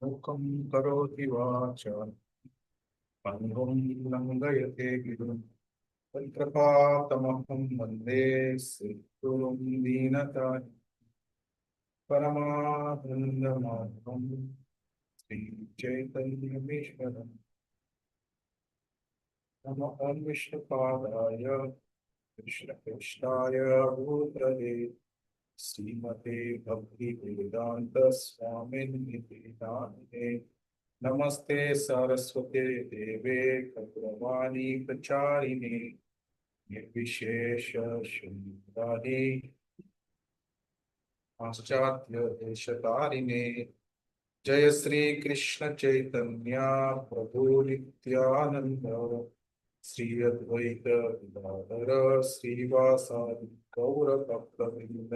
मूकं करोति वाचा पङ्गुं लङ्घयते गिरिं तत्कृपातमहं वन्दे श्रीगुरुं दीनतारिणं परमानन्दमाधवं श्रीचैतन्यमीश्वरम्। नम ॐ विष्णुपादाय कृष्णपृष्ठाय भूतले श्रीमते भक्तिवेदान्तस्वामिन्निति नामिने। नमस्ते सरस्वते देवे गौरवाणी प्रचारिणे निर्विशेष शून्यवादी पाश्चात्य देशतारिणे। जय श्री कृष्ण चैतन्य प्रभु नित्यानंद श्री अद्वैत गदाधर श्रीवासादि गौर भक्तवृंद।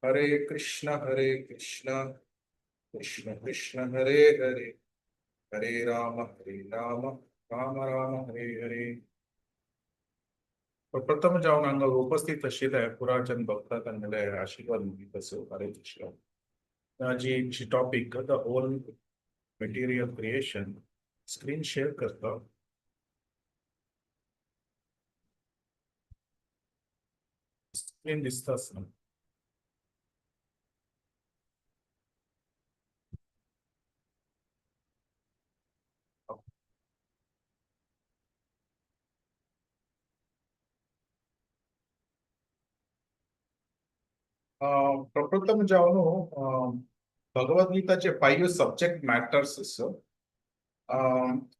हरे कृष्ण कृष्ण कृष्ण हरे हरे, हरे राम राम राम हरे हरे। प्रथम जावन हांगा उपस्थित आशिल्ले पुराजन भक्ता तांगेले आशीर्वाद असो। हरे कृष्ण। जी topic the whole material creation, screen share करता। स्क्रीन दिसता आसना। प्रप्रथम जावन भगवद्गीताचे five subject matters,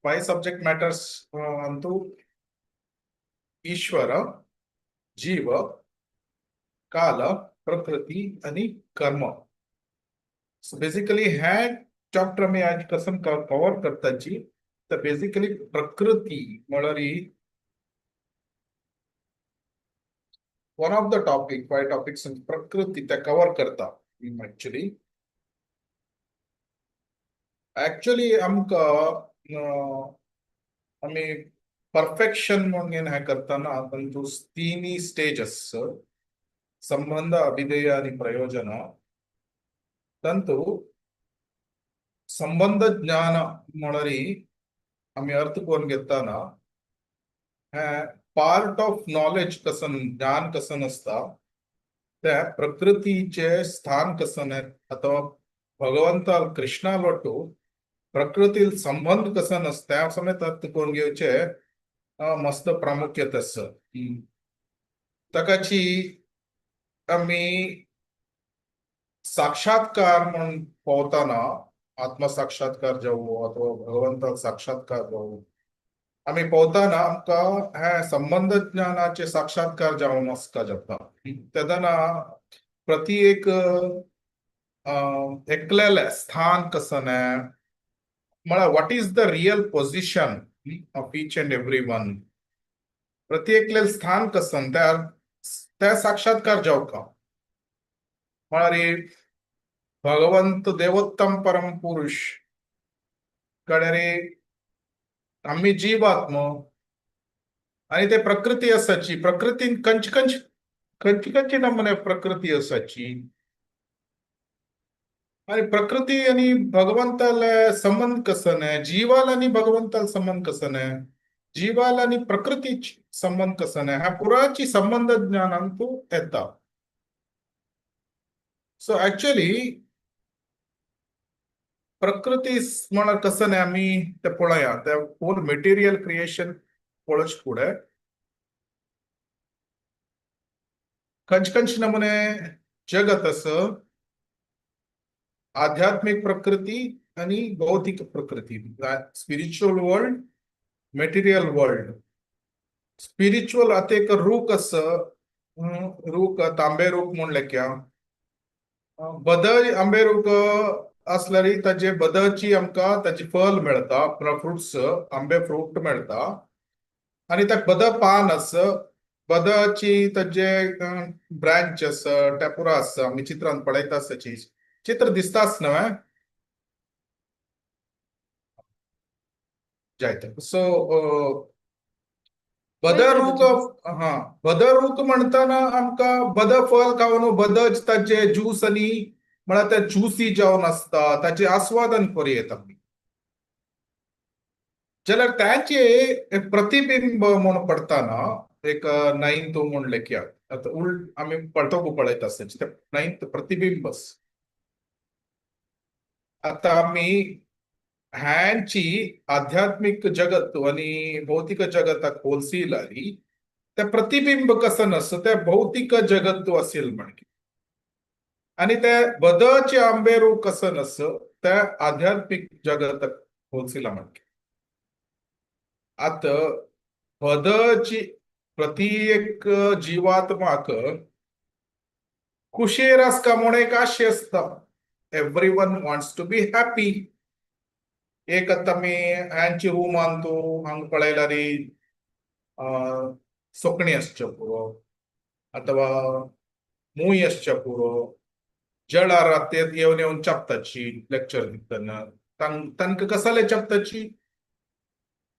five subject matters Antu ईश्वर, जीव, काल, प्रकृती आणि कर्म। सो बेसिकली हे चॅप्टर आमी आज कसम कवर करताची तर बेसिकली प्रकृती म्हळ्यार one of the topic, five topics प्रकृती त्या कवर करता। ऍक्च्युली ऍक्च्युली आमकां आमी परफेक्शन म्हणून हें करतना तांतू तिनी स्टेजस संबंध, अभिधेय आणि प्रयोजन। तांतू संबंध ज्ञान म्हळ्यार आमी अर्थ करून घेतना हें पार्ट ऑफ नॉलेज कसन, ज्ञान कसन आसता, त्या प्रकृतीचे स्थान कसन अथवा भगवंता कृष्णा लोटू प्रकृतील संबंध कसन आसता त्या समेत अर्थ करून घेवचे मस्त प्रामुख्यत आसा। ताकाची आमी साक्षात्कार म्हूण पळोवतना आत्मसाक्षात्कार जावं अथवा भगवंता साक्षात्कार जावं आमी पळोवतना आमकां हे संबंध ज्ञानाचे साक्षात्कार जावन आसता जाता तेन्ना प्रति एक एकलेले स्थान कसन म्हळ्यार what is the real position of each and every one, प्रति एकलेले स्थान कसन त्या त्या साक्षात्कार जावका म्हळ्यार भगवंत देवोत्तम परम पुरुष कडे आम्ही जीवात्म आणि ते प्रकृती असाची, प्रकृतीन कंच कंच कंच कंच नमुने प्रकृती असाची आणि प्रकृती आणि भगवंताला संबंध कसं आहे, जीवाला आणि भगवंताला संबंध कसं आहे, जीवाला आणि प्रकृतीची संबंध कसं आहे, ह्या पुराची संबंध ज्ञानान तू येता। सो ऍक्च्युअली प्रकृती म्हळ्यार कसं नाही आमी ते पळया ते होल मटेरियल क्रिएशन पळोवचे फुडें खंयचे खंयचे नमुने जगत आसा, आध्यात्मिक प्रकृती आणि भौतिक प्रकृती, spiritual world, material world. Spiritual आता एक रूख आसा, रूख तांबे रूख म्हूण लेख्या बदल आंबे रूख असल्यार ताजे बदलची आमकां ताची फल मेळटा, फ्रुट्स आंबे फ्रूट मेळटा आनी ताका बद पान आसा, बदची ताजे ब्रांच आसा, ते पुरो आसा, आमी चित्रान पळयता आसा, चित्र दिसताच न्हय जायते। सो बदरूक, हा बदरूक म्हणताना आमकां बद फल खावन बदच ताजे ज्यूस आनी म्हळ्यार ते ज्युसी जावन आसता, ताचे आस्वादन करूं आमी. जाल्यार ताचे प्रतिबिंब म्हूण पडताना एक नायन्थ म्हूण लेखया, आतां उल आमी पळतकू पळयता आसता ते नायन्थ प्रतिबिंब. आतां आमी ह्यांची आध्यात्मिक जगत आणि भौतिक जगताक होलसिलारी ते प्रतिबिंब कसं नसतं, ते भौतिक जगत असेल म्हणजे, आणि त्या बदचे आंबेरू कसं नसतं त्या आध्यात्मिक जगत होलसिला म्हणजे. आता बदची प्रत्येक जीवात्माक कुशेर आसका म्हूण एक आशय आसता. Everyone wants to be happy. एक आतां आमी ह्यांची रूमान तूं हांगा पळयल्यार सुकणीं आसच्या पुरो अथवा मूय आसच्या पुरो, जळार ते येवन येवन चापताची लेक्चर दितना तांकां कसले चापताची,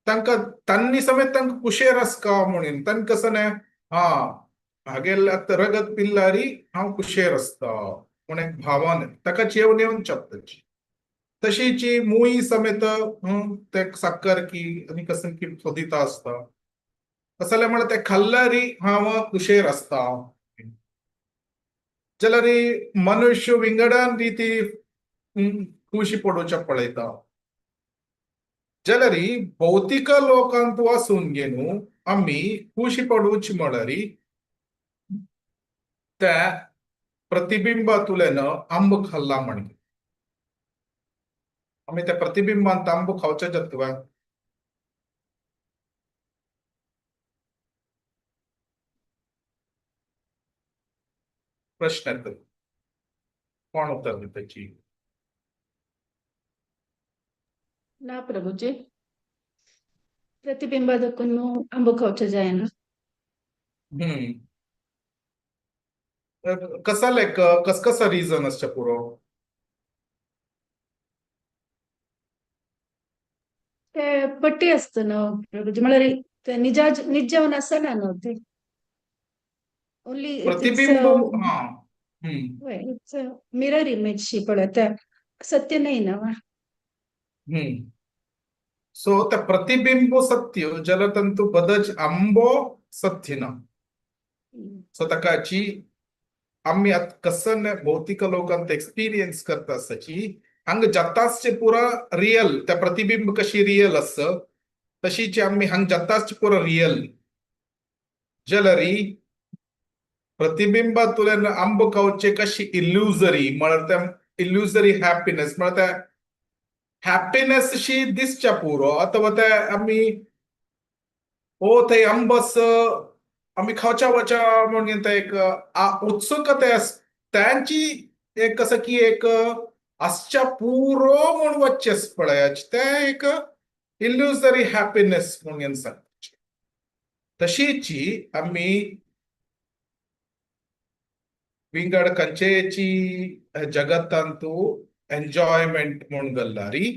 तांकां तांनी समेत तांकां कुशेर आसका म्हणून तांकां कसं न्ही, हा हागेले आतां रगत पिल्लारी हांव कुशेर आसता म्हूण एक भावना ताका येवन येवन चापताची. तशीची मूय समेत ते साकर की आनी कसं की सोदिता आसता, कसले म्हळ्यार ते खाल्ल्यारी हांव कुशेर आसता. जाल्यार मनुष्य विंगडान रिती खुशी पडोवच्या पळयता. जाल्यार भौतिक लोकांत वासून घेवन आमी खुशी पडोवची म्हळ्यार त्या प्रतिबिंबातुल्यान आंबो खाल्ला म्हणजे आमी त्या प्रतिबिंबांत आंबो खावच्या जातवा. प्रश्न येता, कोण उत्तर दिताची? ना प्रभुजी, प्रतिबिंबा दाखोवन आंबो खावचें जायना. कसा लायक कस कसा रिझन आसचें पुरो? ते पट्टी आसता न्हू प्रभुजी, म्हळ्यार ते निजा निज जावन आसना न्हू ते, ओनली प्रतिबिंब. हा it's mirror image शी पळयता, सत्य न्हय ना. सो ते प्रतिबिंब सत्य जाल्यार तांतू बदच आंबो सत्य ना. सो ताकाची आमी आतां कसन भौतिक लोकांत एक्सपिरियन्स करता आसची हांगा जाताचे पुरा रियल, त्या प्रतिबिंब कशी रियल आस तशीच आमी हांगा जाताच पुरा रियल. जाल्यार प्रतिबिंबातुल्यान आंबो खावचे कशी इल्युजरी, म्हळ्यार त्या इल्युजरी हॅपिनेस, म्हळ्यार त्या हॅपिनेस शी दिसच्या पुरो. अथवा ते आमी ओ थंय आंबस आमी खावच्या वच्या म्हणून ते एक उत्सुकताय त्यांची एक कसं की एक आसच्या पुरो म्हूण वच्चें पळयाच ते एक इल्युजरी हॅपिनेस म्हणून सांगचे. तशीची आमी विंगड कंचेची जगतांतू एन्जॉयमेंट म्हूण गल्लारी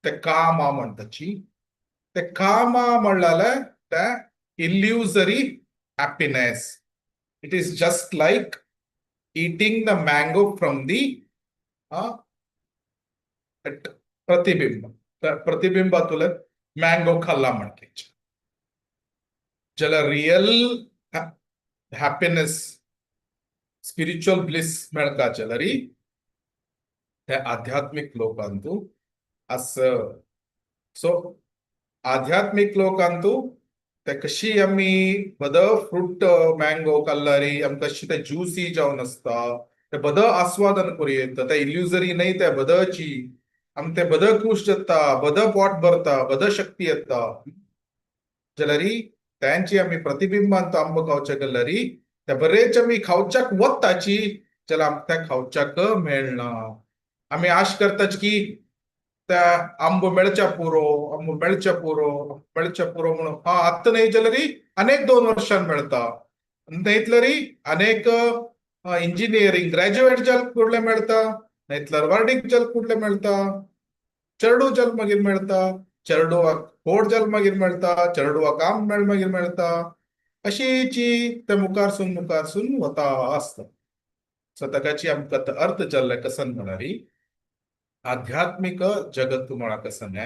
ते कामा म्हणटाची, ते कामा म्हणल्यार ते illusory happiness. It is just like eating the mango from the प्रतिबिंब. प्रतिबिंबातुले मँगो खाल्ला म्हणते. ज्याला रियल हॅपीनेस, स्पिरिच्युअल ब्लिस मेळटा जाल्यार ते आध्यात्मिक लोकांतू असं. सो आध्यात्मिक लोकांतू ते कशी आमी बद फ्रूट मँगो खाल्लारी आमकां कशी ते ज्युसी जावन आसता, ते बद आस्वादन करूं येता, ते इल्युजरी न्हय ते बदची आम ते बद खुश जाता, बद पोट भरता, बद शक्ती येता. जाल्यार त्यांची आमी प्रतिबिंबांत आंबो खावच्या गेल्यार ते बरेच आमी खावच्याक वताची जाल्यार आमकां ते खावच्याक मेळना. आमी आश करताच की त्या आंबो मेळच्या पुरो, आंबो मेळच्या पुरो, मेळच्या पुरो म्हणून. हा आत्तां न्हय जाल्यार अनेक 2 वर्षां मेळटा, न्हयतल्यार अनेक इंजिनियरींग ग्रॅज्युएट जाल कुडले मेळटा, न्हयतल्यार वर्डीक जाल कुडले मेळटा, चेरडू जाल मागीर मेळटा, चेरडुवाक कोड जाल मागीर मेळटा, चेरडुवाक आम मेळ मागीर मेळटा. अशीची ते मुखारसून मुखारसून वता आसता. सो ताकाची आमकां आतां अर्थ जाल्ले कसन म्हणारी आध्यात्मिक जगत्तु म्हळा कसन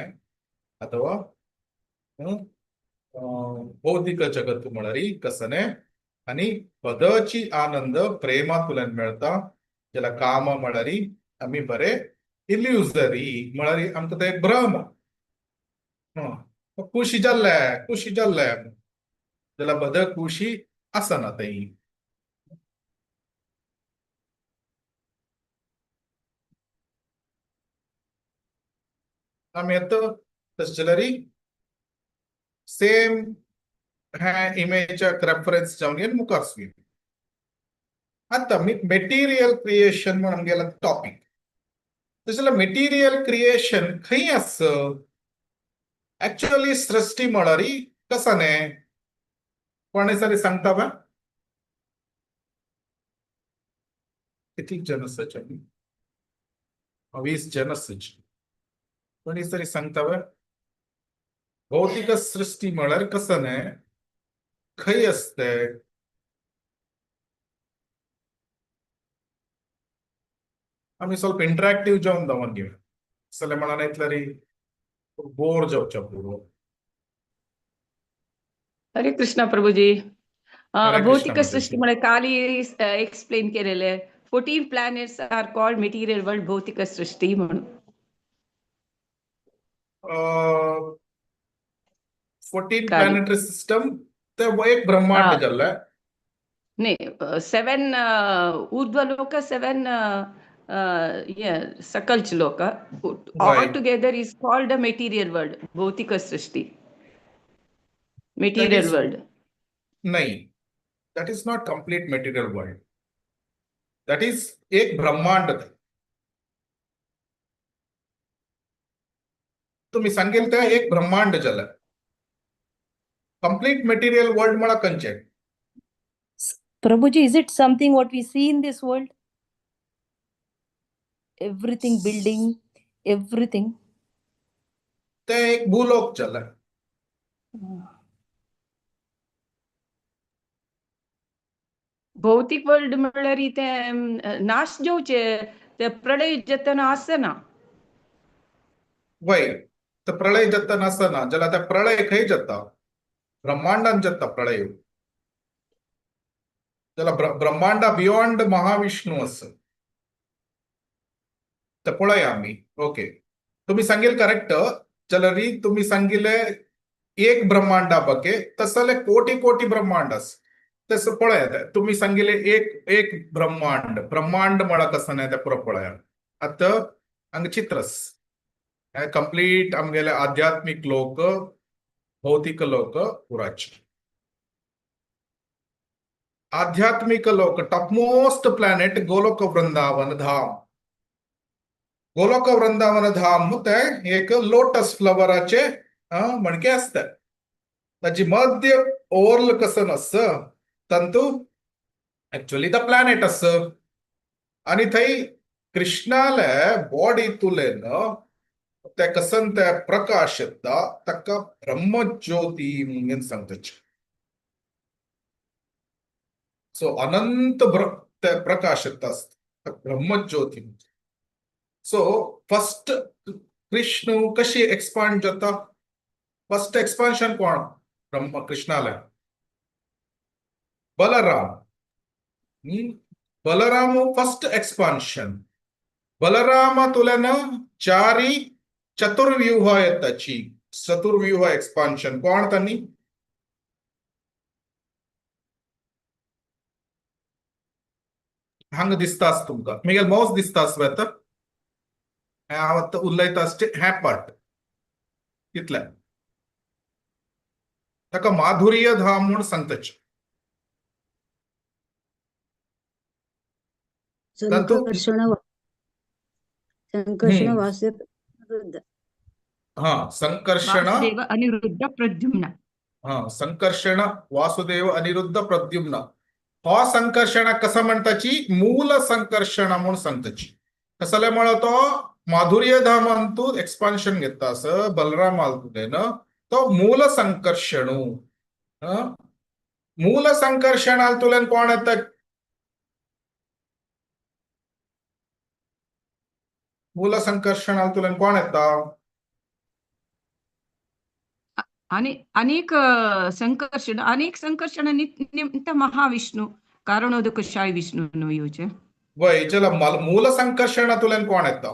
ಅಥವಾ बौद्धिक जगत्तु म्हळ्यार कसने आनी पदची आनंद प्रेमांतल्यान मेळता ज्याला काम म्हळ्यार आमी बरे इल्युजरी म्हळ्यार आमकां ते भ्रम खुशी जाल्ले खुशी जाल्ले जाल्यार बद खुशी आसना थंय. आमी आतां तशें जाल्यार सेम ह्या इमेजाक रेफरन्स जावन घेवन मुखार वचया. आतां मेटिरियल क्रिएशन म्हूण आमगेलो टॉपीक. तशें जाल्यार मेटिरियल क्रिएशन खंय आसा? एक्चुअली सृष्टी म्हळ्यार कसने कोणे तरी सांगता बा? कितली जन आसात? 20 जन आसात. कोणी तरी सांगता बा? भौतिक सृष्टी म्हळ्यार कसने खंय आसते? आमी ಸ್ವಲ್ಪ इंटरॅक्टिव्ह जावन दवर घेवया. जाल्यार म्हणा इतल्यारी बोर जावच्या पुरो. हरे कृष्णा प्रभुजी. हरे कृष्णा भौतिक माताजी. सृष्टी म्हणजे काली एक्सप्लेन केलेले आहे. 14 planets are called material world, भौतिक सृष्टी म्हणून. 14 काली. प्लॅनेटरी सिस्टम ते एक ब्रह्मांड जाल्लें. नाही, 7 ऊर्ध्व लोक, 7 सकलच लोक, all together is called a material world, भौतिक सृष्टी, मेटीरियल वर्ल्ड. नाही, that is not complete material world. That is एक ब्रह्मांड. तुम्ही सांगेल त्या एक ब्रह्मांड जालें. कंप्लीट मटेरियल वर्ल्ड म्हळ्यार खंयचें? Prabhuji, is it something what we see in this world? Everything, building, everything. ते एक भूलोक जालें. भौतिक वर्ल्ड म्हळ्यार ते नाश जावचे ते प्रलय जातना आसना. वय, ते प्रलय जातना आसना. जाल्यार ते प्रलय खंय जाता? ब्रह्मांडान जाता प्रलय. जाल्यार ब्रह्मांडा बियॉन्ड महाविष्णू आसा ते पळया आमी. ओके, तुम्ही सांगेल करेक्ट. जाल्यार तुम्ही सांगिल्ले एक ब्रह्मांडा बके तसले कोटी कोटी ब्रह्मांड आसा तसं पळया. तुम्ही सांगिल्ले एक एक ब्रह्मांड, ब्रह्मांड म्हळ्यार कसं नाही ते पुरो पळया. आतां हांगा चित्रस हे कंप्लीट आमगेले आध्यात्मीक लोक, भौतिक लोक पुराचे. आध्यात्मिक लोक टॉपमोस्ट प्लॅनेट गोलोक वृंदावन धाम. गोलोक वृंदावन धाम ते एक लोटस फ्लवराचे मणके आसता. ताची मध्य ओर्ल कसन आस तंतू एक्चुअली the planet आस. आनी थंय कृष्णाले बॉडी तुलेन ते कसन ते प्रकाश येता ताका ब्रह्मज्योती म्हणून सांगता. सो अनंत ते प्रकाश येता ब्रह्मज्योती. सो फर्स्ट कृष्ण कशी एक्सपांड जाता? फर्स्ट एक्सपान्शन कोण? ब्रह्म कृष्णाले बलराम. Balram first expansion. बलराम तुल्यान चारी चतुर्व्यूह येताची. चतुर्व्यूह एक्सपान्शन कोण तांणी? हांगा दिसता आस तुमकां मिगेल मौस दिसता आस आतां हांव आतां उलयता आसचें हें पार्ट इतलें ताका माधुर्य धाम म्हूण सांगताचे. संकर्षण संकर्षण वासुदेव अनिरुद्ध. हा, संकर्षण वासुदेव अनिरुद्ध प्रद्युम्न. हा, संकर्षण वासुदेव अनिरुद्ध प्रद्युम्न. हो संकर्षण कसं म्हणताची? मूल संकर्षण म्हणून सांगताची. कसले म्हळ्यार तो माधुर्य धामांतू एक्सपान्शन घेता असं बलराम आलतुलेन तो मूल संकर्षणू. मूल संकर्षण आलतुलेन कोण येता? मूल संकर्षणांतल्यान कोण येता? आणि अनेक संकर्षण, अनेक संकर्षण निमित्त महाविष्णू, कारणोदकशाही विष्णू न्हू येवचें. वय चला, मूल संकर्षणांतल्यान कोण येता?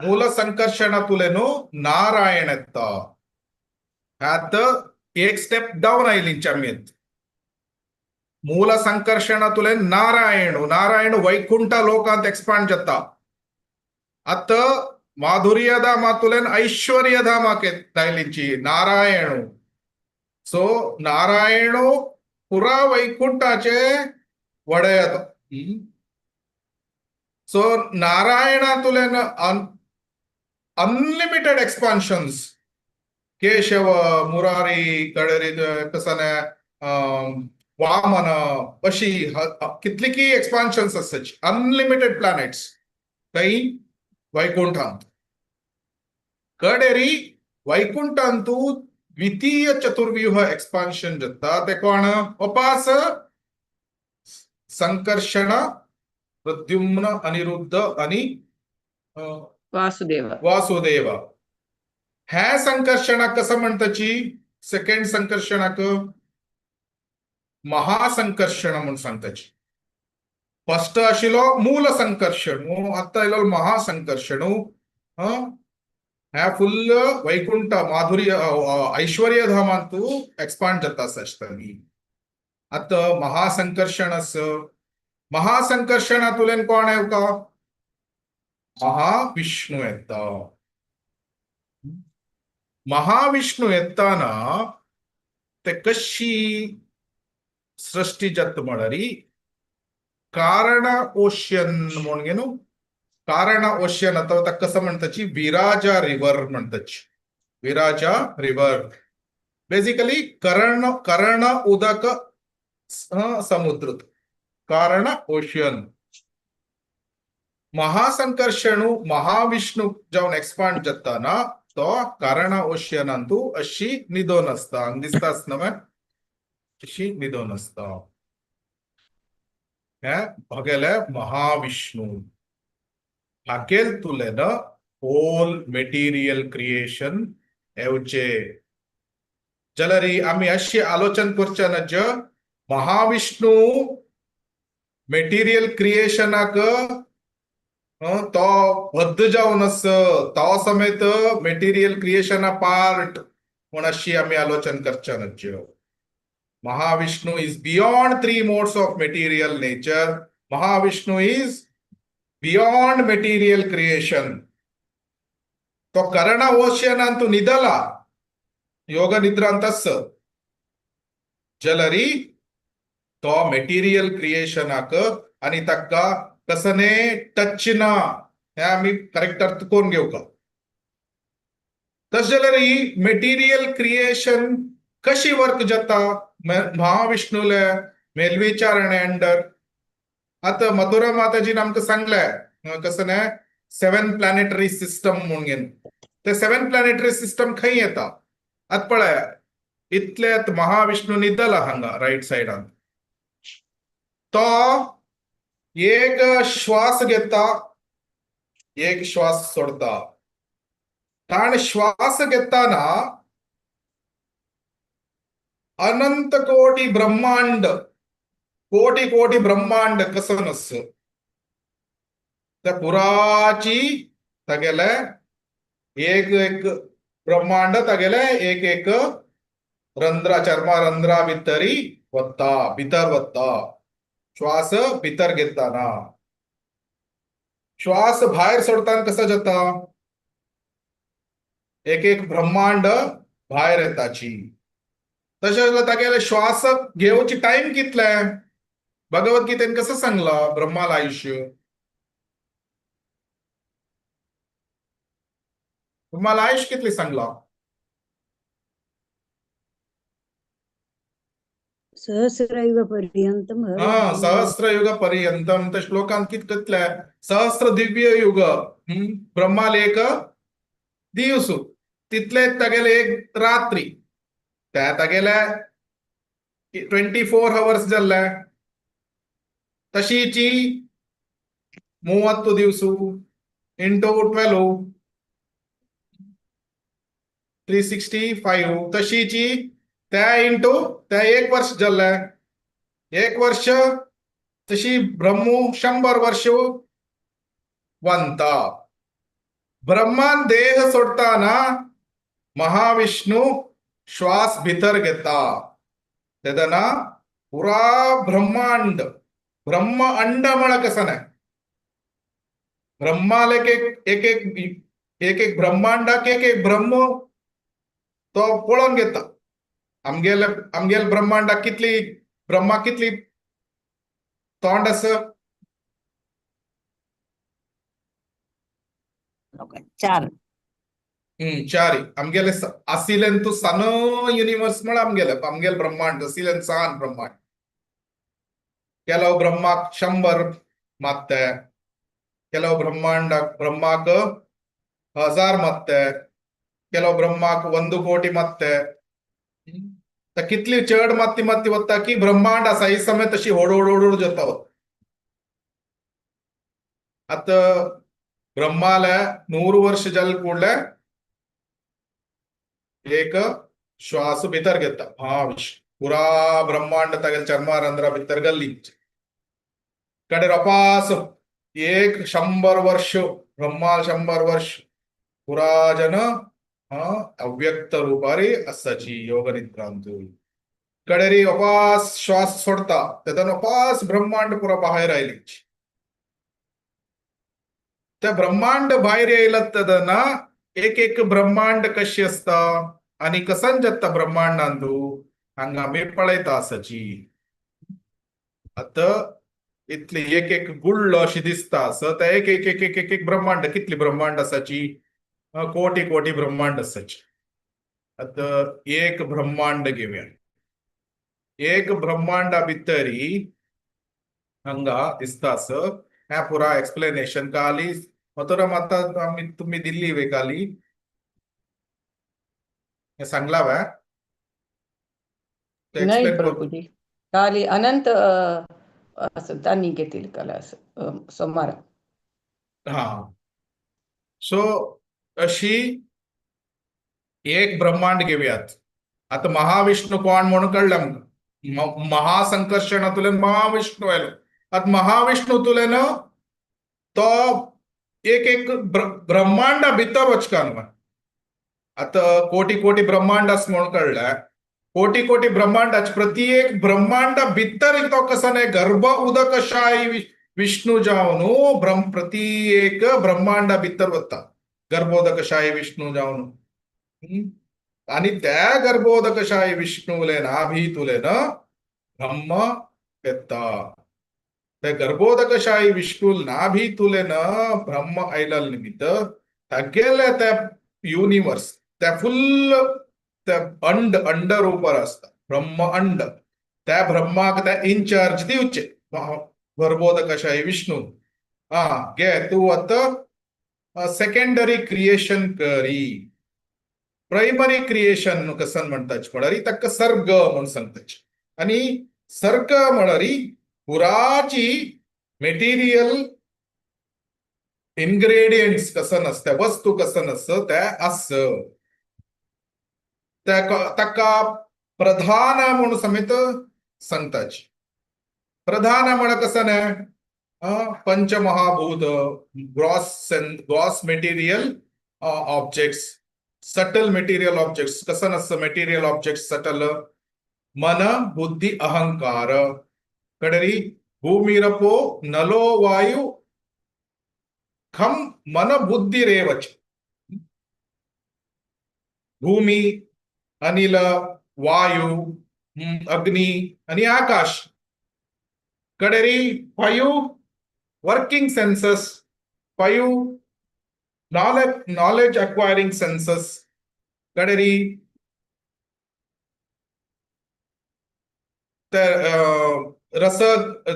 मूल संकर्षणातुलेनु नारायण येता. आतां एक स्टेप डावन आयली आमी. मूल संकर्षणातुलेन नारायण, नारायण वैकुंठ लोकांत एक्सपांड जाता. आतां माधुर्यधामातुलेन ऐश्वर्यधामाक आयलीची नारायण. सो नारायण पुरा वैकुंठाचे वडयत. सो नारायणातुलेन अनलिमिटेड एक्सपान्शन्स, केशव, मुरारी, कडेरी कसने वामन, अशी कितली की एक्सपान्शन्स आसाची, अनलिमिटेड प्लॅनेट्स थंय वैकुंठांत. कडेरी वैकुंठांतू द्वितीय चतुर्व्यूह एक्सपान्शन जाता, ते कोण? उपास संकर्षण, प्रद्युम्न, अनिरुद्ध आणि वासुदेव. वासुदेव. ह्या संकर्षणाक कसं म्हणताची? सेकंड संकर्षणाक महासंकर्षण म्हणून सांगताची. फर्स्ट आशिल्लो मूल संकर्षण, आतां आयलो महासंकर्षण. ह्या फुल्ल वैकुंठ माधुर्य ऐश्वर्य धामांतू एक्सपांड जाता आसतली. आतां महासंकर्षण आस. महासंकर्षणातुल्यान कोण येवका? महाविष्णू येता. महाविष्णू येताना ते कशी सृष्टी जाता म्हळ्यार कारण ओशियन म्हणून न्हू, कारण ओशियन अथवा ताका कसं म्हणताची? विराजा रिव्हर म्हणताची. विराजा रिव्हर बेसिकली कर्ण, कर्ण उदक समुद्र, कारण ओशियन. महासंकर्षणू महाविष्णू जावन एक्सपांड जाता ना, तो कारण ओशियनांतू अशी निदोन आसता. हांगा दिसता आसना मग अशी निदोन आसता. हे बघेले महाविष्णू हाकेल तुलेन होल मेटिरियल क्रिएशन येवचे. जाल्यार आमी अशी आलोचन करचे ना, ज महाविष्णू मेटिरियल क्रिएशनाक तो बद्द जावन आस, तो समेत मेटिरियल क्रिएशना पार्ट म्हूण अशी आमी आलोचन करचे ना. Mahavishnu is beyond three modes of material nature. Mahavishnu is beyond material creation. तो करण ओशियनांतू निदला, योग निद्रांत, जलरी तो मेटिरियल क्रिएशनाक आणि ताका कसने टच ना, हे आमी करेक्ट अर्थ कोण घेवका. तशें जाल्यार ही मेटिरियल क्रिएशन कशी वर्क जाता महाविष्णूले मेलविचारणे अंडर? आतां मथुरा माताजीन आमकां सांगलें कसं न्ही, सेवन प्लॅनेटरी सिस्टम म्हणून घेवन. ते सेवन प्लॅनेटरी सिस्टम खंय येता? आतां पळय, इतले महाविष्णू न्हिदला हांगा रायट सायडान. तो एक श्वास घेता, एक श्वास सोडता. कारण श्वास घेताना अनंत कोटी ब्रह्मांड, कोटी कोटी ब्रह्मांड कसं नस त्या पुराची तागेले एक एक ब्रह्मांड तागेले एक एक रंध्रा, चर्मा रंध्रा भितरी वता, भितर वता. श्वास भितर घेताना, श्वास भायर सोडताना कसं जाता? एक एक ब्रह्मांड भायर येताची. तशें जाल्यार तागेले श्वास घेवची टायम कितले? भगवद्गीतेन कसं सांगला ब्रह्माला आयुष्य? ब्रह्माला आयुष्य कितले सांगला? सहस्रयुगपर्यंतम. हा, सहस्रयुग पर्यंतम. त्या श्लोकांत कितले? सहस्र दिव्य युग. ब्रह्माला एक दिवस, तितले तागेले एक रात्री. त्या तागेले 24 हवर्स जाल्ले. तशीची 30 दिवस इंटू 12 365. तशीची त्या इंटू त्या एक वर्ष जाल्लें, एक वर्ष. तशी ब्रह्मू 100 वर्ष वंता. ब्रह्मान देह सोडताना महाविष्णू श्वास भितर घेता तेदना पुरा ब्रह्मांड, ब्रह्म अंड म्हळ्यार कसं नाही, ब्रह्माल एक एक एक एक एक एक ब्रह्मांडाक एक एक ब्रह्म तो पळोवन घेता. आमगेले आमगेले ब्रह्मांडाक कितली ब्रह्मा, कितली तोंड आसा? चार. चारी आमगेले आसिलेन तू सान युनिवर्स म्हळ्यार आमगेले आमगेले ब्रह्मांड आसिलेन सान ब्रह्मांड. ಕೆಲವು ಬ್ರಹ್ಮಾಕ್ 100 ಮತ್ತೆ, ಕೆಲವು ಬ್ರಹ್ಮಾಂಡ ಬ್ರಹ್ಮಾಕ್ 1000 ಮತ್ತೆ, ಕೆಲವು ಬ್ರಹ್ಮಾಕ್ 1 ಕೋಟಿ ಮತ್ತೆ. कितली चड माती माती वता की ब्रह्मांड आसा ही समय तशी होड होड होड होड जाता. आतां ब्रह्माले 100 वर्ष जाले कूडले एक श्वास भितर घेता महाविष्णु, पुरा ब्रह्मांड तागेले चर्मारंध्रा भितर गल्ली कडे रपास एक 100 वर्ष ब्रह्मा 100 वर्ष पुरा जन अव्यक्त रूपारी आसाची योग निद्रांतु. कडेरी अपास श्वास सोडता तेदन अपास ब्रह्मांड पुरा बाहेर आयली. त्या ब्रह्मांड भायर येयला तेदना एक एक ब्रह्मांड कशी आसता आनी कसन जाता ब्रह्मांडांतु हांगा आमी पळयता आसाची. आतां इतली एक एक गुल्ल अशी दिसता आसा त्या एक एक एक एक एक एक ब्रह्मांड, कितली ब्रह्मांड आसाची? कोटी कोटी ब्रह्मांड आसाची. आतां एक ब्रह्मांड घेवया. एक ब्रह्मांडा भितरी हांगा दिसता आस हें पुरा एक्सप्लेनेशन काली मथुरा माता आमी तुमी दिल्ली वे काली हें सांगला वे? ते नाही एक्सप्लेन कर. प्रभूजी, काली अनंत असं त्यांनी घेतील काल असं सोमवारा. हा, सो अशी एक ब्रह्मांड घेवयात. आता महाविष्णू कोण म्हणून कळलं आमकां. महासंकर्षणातुल्यान महाविष्णू आयलो. आतां महाविष्णूतुल्यान तो एक एक ब्रह्मांडा भितर वचका न्हू. आतां कोटी कोटी ब्रह्मांड आसा म्हणून कळ्ळें. कोटी कोटी ब्रह्मांडाचे प्रति एक ब्रह्मांडा भितर तो कसो न्हय गर्भ उदकशायी विष्णू जावन ब्रह्म प्रति एक ब्रह्मांडा भितर वता गर्भोदकशायी विष्णू जावन. आनी त्या गर्भोदकशायी विष्णूले नाभीतुलेन ब्रह्म येता. त्या गर्भोदकशायी विष्णू नाभीतुलेन ब्रह्म आयला निमित्त तागेले त्या युनिवर्स त्या फुल्ल त्या अंड अंड रूपार आसता ब्रह्म अंड. त्या ब्रह्माक त्या इन्चार्ज दिवचे गर्भोदकशायी विष्णू. हा घे तूं आतां सेकंडरी क्रिएशन करी. प्रायमरी क्रिएशन कसन म्हणटाच म्हळ्यार ताका सर्ग म्हूण सांगताच. आनी सर्ग म्हळ्यार पुराची मेटिरियल इन्ग्रेडियंट्स कसन आसता, वस्तू कसन आसता ते आस ताका प्रधान म्हूण समेत सांगताच. प्रधान म्हळ्यार कसं न्हय पंचमहाभूत, gross material objects, subtle material objects कसं नसतं मेटेरियल ऑब्जेक्ट्स सटल मन बुद्धी अहंकार कडरी भूमिरपो नलो वायु खम मन बुद्धी रेवच. भूमी अनिल वायु अग्नी आणि आकाश कडेरी 5 working senses, 5 knowledge acquiring senses कडेरी तर रस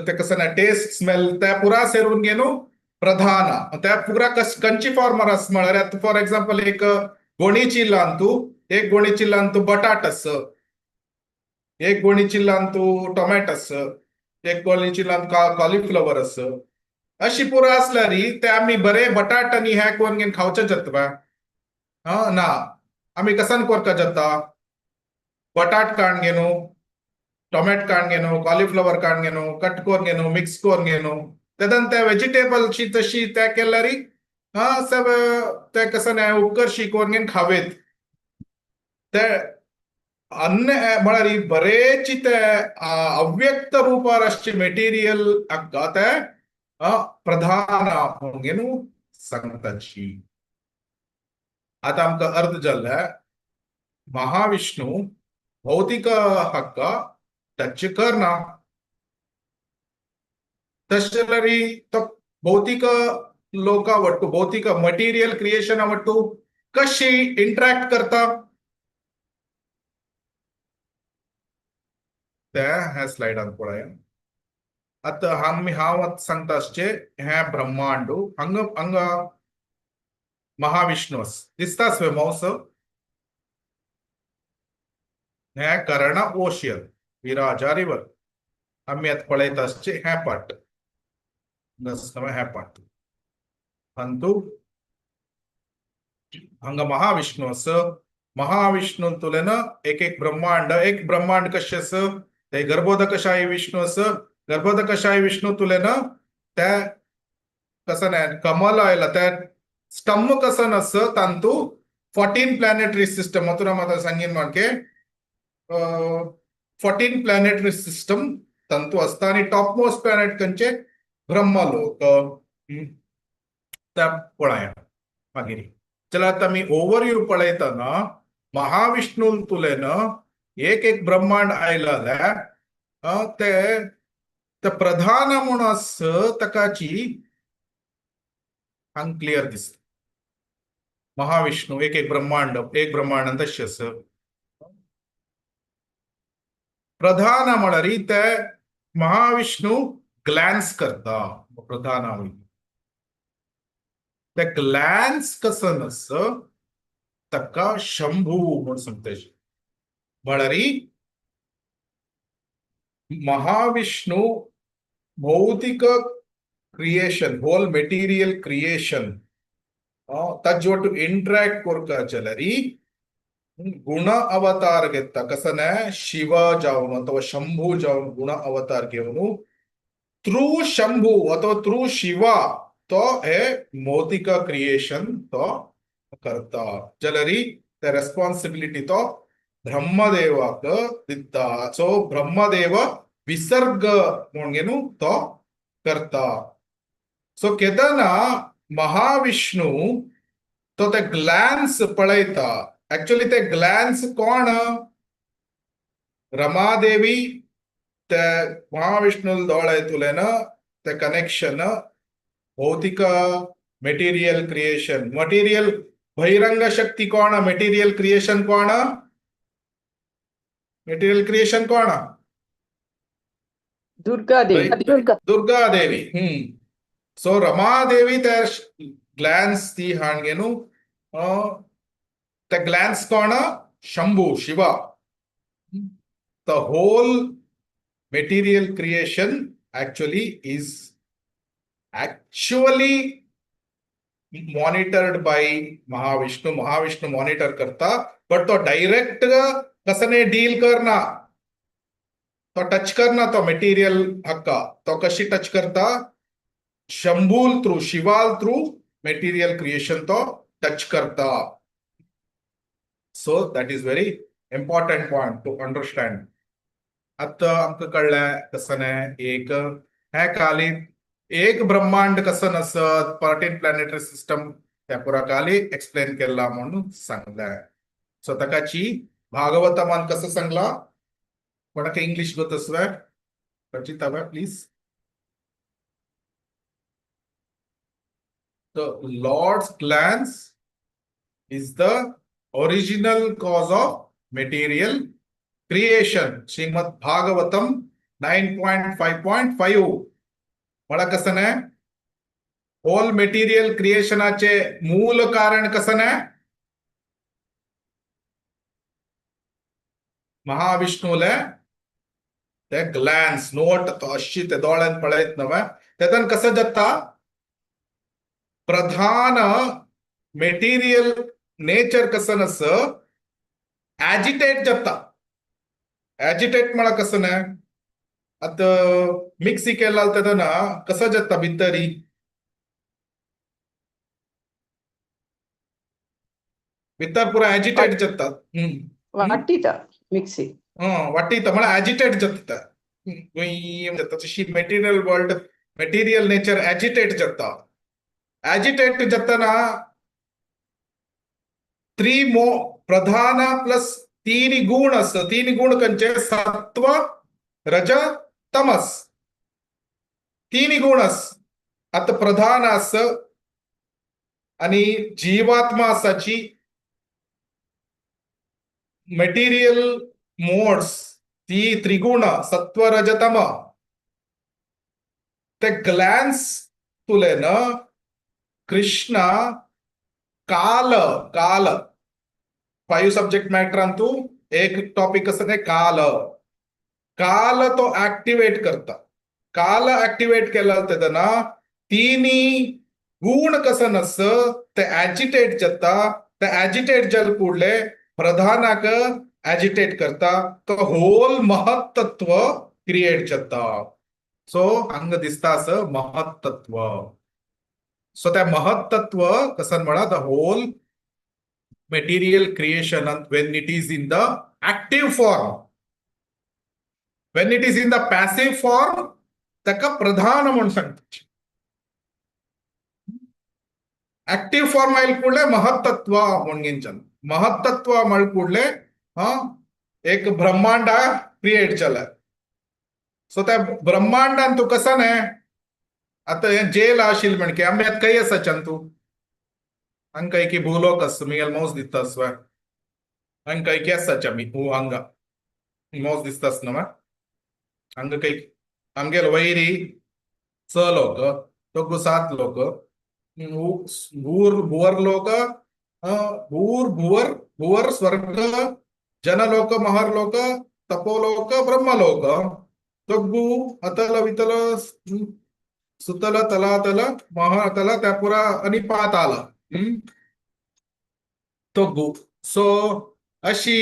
ते कसं ना टेस्ट स्मेल त्या पुरा सेरून घेणू प्रधान. त्या पुरा कस कंची फॉर्मर आस म्हळ्यार आतां फॉर एक्झाम्पल एक गोणी चिल्लान तूं, एक गोणी चिल्लान तूं बटाट आस, एक गोणी चिल्लान तूं टोमॅटो आस, एक कॉलेजीलान कॉलिफ्लॉवर आस, अशी पुरो आसल्यार ते आमी बरे बटाट आनी हें करून घेवन खावचें जाता. ना, आमी कसान करता जाता, बटाट काण घेवन, टोमॅट काण घेवन, कॉलिफ्लॉवर काण घेवन, कट करून घेवन, मिक्स करून घेवन, तेदन ते वेजिटेबलची तशी ते केल्यार सब ते कसं उपकर्शी करून घेवन खावेत. ते अन्न म्हळ्यार बरेच ते अव्यक्त रूपार आसचे मटेरियल हाका ते प्रधान म्हणून सांगताची. आतां आमकां अर्थ जाल्ले महाविष्णू भौतिक हक्का टच करना, तशें जाल्यार तो भौतिक लोका वट्टू, भौतिक मटेरियल क्रिएशन वट्टू कशी इंटरॅक्ट करता ते ह्या स्लायडान पळया. आतां आमी हांव आतां सांगता आसचें हें ब्रह्मांड, हांगा हांगा महाविष्णू दिसताच मावस, हें कर्ण ओशियन विराजा रिवर आमी आतां पळयता आसचें हें पार्ट, हें पार्ट अंतू हांगा महाविष्णू आसा. महाविष्णू तुलेन एक एक ब्रह्मांड, एक ब्रह्मांड कशें आसा ते गर्भोदकशाही विष्णू आसा, गर्भोदकशाही विष्णू तुलेन ते कसं कमल आयला ते स्तंभ कसन आसा तांतू 14 प्लॅनेटरी सिस्टम. मथुरा माता सांगीन माके 14 प्लॅनेटरी सिस्टम तांतू आसता आनी टॉप मोस्ट प्लॅनेट खंयचे ब्रह्मलोक. त्या पळया मागीर चला आतां आमी ओवरव्यू पळयतना महाविष्णू तुलेन एक एक ब्रह्मांड आयला जाल्यार ते प्रधान म्हूण आस ताकाची हांगा क्लियर दिसता. महाविष्णू एक एक ब्रह्मांड, एक ब्रह्मांड तशें आसा. प्रधान म्हळ्यार ते महाविष्णू ग्लॅन्स करता, प्रधान वयता ते ग्लॅन्स कसन आसा ताका शंभू म्हूण सांगता. म्हळ्यार महाविष्णू भौतिक क्रिएशन, होल मटेरियल क्रिएशन ताजे वट्टू इंटरॅक्ट करता जाल्यार गुण अवतार घेता. कसं शिव जावन अथवा शंभू जावन गुण अवतार घेवन थ्रू शंभू अथवा थ्रू शिवा तो हे भौतिक क्रिएशन तो करता. जाल्यार ते रेस्पॉन्सिबिलिटी तो ब्रह्मदेवाक दिता. सो ब्रह्मदेव विसर्ग म्हणून तो करता. सो केदना महाविष्णू तो ते ग्लॅन्स पळयता. एक्चुअली ते ग्लॅन्स कोण, रमादेवी ते महाविष्णू दोळे तुलेन ते कनेक्शन भौतिक मटेरियल क्रिएशन, मटेरियल बहिरंग शक्ती कोण, मटेरियल क्रिएशन कोण, मटेरियल क्रिएशन कोण, दुर्गा देवी. दुर्गा देवी. सो रमादेवी त्या ग्लॅन्स ती हाण घेवन ते ग्लॅन्स कोण, Shambhu Shiva. The whole material creation actually is actually monitored by Mahavishnu. Mahavishnu monitor करता, बट तो डायरेक्ट कसने डील करना, तो टच करना तो मटेरियल हक्का. तो कशी टच करता, शंभूल थ्रू, शिवाल थ्रू मटेरियल क्रिएशन तो टच करता. So that is very important point to understand. आतां आमकां कळ्ळें कसं एक हें काली एक ब्रह्मांड कसं आसत, 14 प्लॅनेटरी सिस्टम त्या पुरा काली एक्सप्लेन केला म्हणून सांगलें. सो ताकाची भागवतमान कसं सांगला, कोणाक इंग्लिश गोत आसवे Rachita please. The Lord's glance is the original cause of material creation. Shrimad Bhagavatam 9.5.5. म्हळ्यार कसं न्हय, होल मटेरियल क्रिएशनाचे मूल कारण कसं न्हय, महाविष्णूले ते ग्लॅन्स नोट अशी ते दोळ्यान पळयत नव्हे तेतन कसं जाता प्रधान मेटीरियल नेचर कसं नस ॲजिटेट जाता. ॲजिटेट म्हळ्यार कसं न्हय आतां मिक्सी केला तेन्ना कसं जाता भितरी भितर पुरा ॲजिटेट जाता. वाटीता मिक्सी. वाटीता म्हळ्यार ॲजिटेट जाता जाता. तशी material world material nature agitate जाता. ॲजिटेट जाताना त्रिमो प्रधान प्लस तीन गुण असत. तीन गुण खंयचे? सत्व रज तमस तीन गुण आस. आतां प्रधान आस आणि जीवात्मा आसाची मेटीरियल मोड्स ती त्रिगुण सत्व रज तम ते ग्लॅन्स तुलेन कृष्ण काल काल फाईव्ह सब्जेक्ट मॅटर अंतू एक टॉपिक असं ते काल काल तो ऍक्टिवेट करता. काल ऍक्टिवेट केला तेन्ना तिन्ही गुण कसं नस ते ऍजिटेट जाता. ते ऍजिटेट जाल कूडले प्रधानाक ऍजिटेट करता तो होल महत्तत्व क्रिएट जाता. सो हांगा दिसता असं महत्तत्व. सो त्या महत्तत्व कसं म्हणा the whole material creation when it is in the active form. When it is in the passive form ताका प्रधान म्हूण सांगता. ऍक्टिव्ह फॉर्म आयल कूडले महत्तत्व म्हूण घेवन महत्तत्व म्हळ कूडले एक ब्रह्मांड क्रिएट जाला. सो त्या ब्रह्मांडान तूं कसं न्हय आतां हें जेल आशिल्लें म्हणके आमी आतां खंय आसाच्यान तूं हांगा काय की भूलोक आसा मुगेलो मौज दिसता आसवा हांगा काय की आसाचे आमी हू हांगा मौज दिसता आसना मा हांगा काय आमगेलो वैरी स लोक दोग सात लोक भूर भुवर लोक भूर भुवर भुवर स्वर्ग जनलोक महर्लोक तपोलोक ब्रह्मलोक दोग्गु अतल वितल सुतल तलातल महातल त्या पुरा आणि पाताल तोग्गु. सो अशी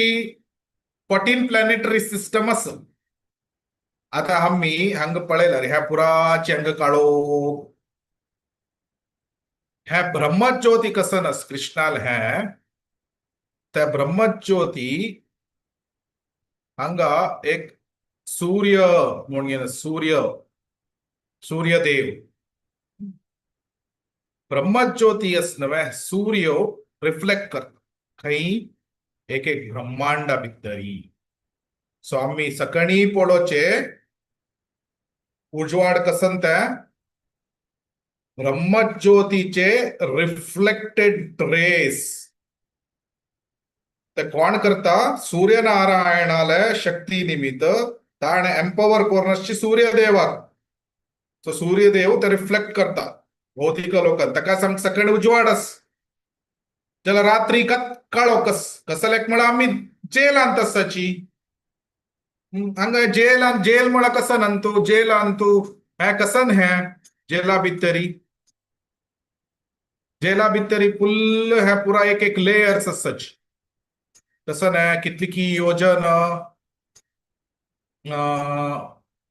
14 प्लॅनेटरी सिस्टम आसा. आता आमी हांगा पळयल्यार ह्या पुराची हांगा काळो ह्या ब्रह्मज्योती कसं नस कृष्णाल हे त्या ब्रह्मज्योती हांगा एक सूर्य म्हणून सूर्य सूर्यदेव ब्रह्मज्योती अस नव्हे सूर्य रिफ्लेक्ट करता खंय एक एक ब्रह्मांडा भितरी. सो आमी सकणी पळोवचे उजवाड कसन त्या ब्रह्मज्योतीचे रिफ्लेक्टेड रेस ते कोण करता? सूर्यनारायणाले शक्ती निमित्त ताणें एम्पवर करून सूर्यदेवाक. सो सूर्यदेव ते रिफ्लेक्ट करता भौतिक लोकांत ताका सांग सकळ उजवाड आस जाल्यार रात्री काळो कस कसलेक म्हळ्यार आमी जेलांत आसाची. हांगा जेलान जेल म्हळ्यार कसन अंतू जेल अंतू हें कसन हें जेला भितरी जेला भितरी फुल्ल हें पुरा एक एक लेयर्स आसाची. तसं न्हय कितली की योजन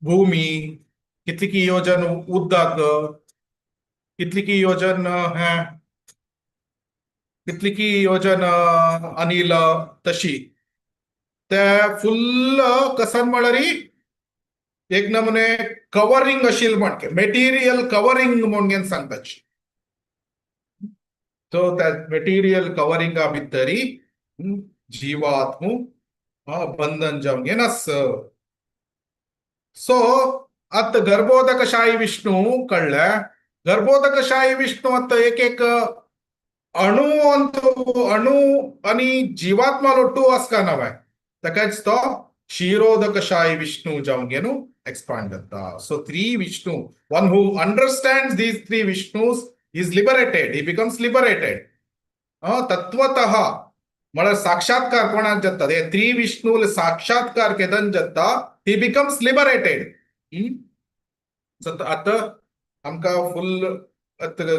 भूमी कितली की योजन उदक कितली की योजन हें कितली की योजन अनिल तशी ते फुल्ल कसन म्हळ्यार एक नमुने कवरिंग आशिल्लें म्हणके मेटीरियल कवरिंग म्हणून सांगताची. सो त्या मेटीरियल कवरिंगा भितरी जीवात्मू बंधन जावन घेनास. सो आतां गर्भोदकशाही विष्णू कळ्ळें. गर्भोदकशाही विष्णू आतां एक एक अणु अंतू अणु आनी जीवात्मा लोटू आसका नव्हे ताकाच तो क्षीरोदकशाही विष्णू जावन घेवन एक्सपांड जाता. So three Vishnu one who understands these three Vishnus is liberated. He becomes liberated. तत्वतः म्हळ्यार साक्षात्कार कोणाक जाता, हे त्रिविष्णू साक्षात्कार केदन जाता, he becomes liberated. आतां आमकां फुल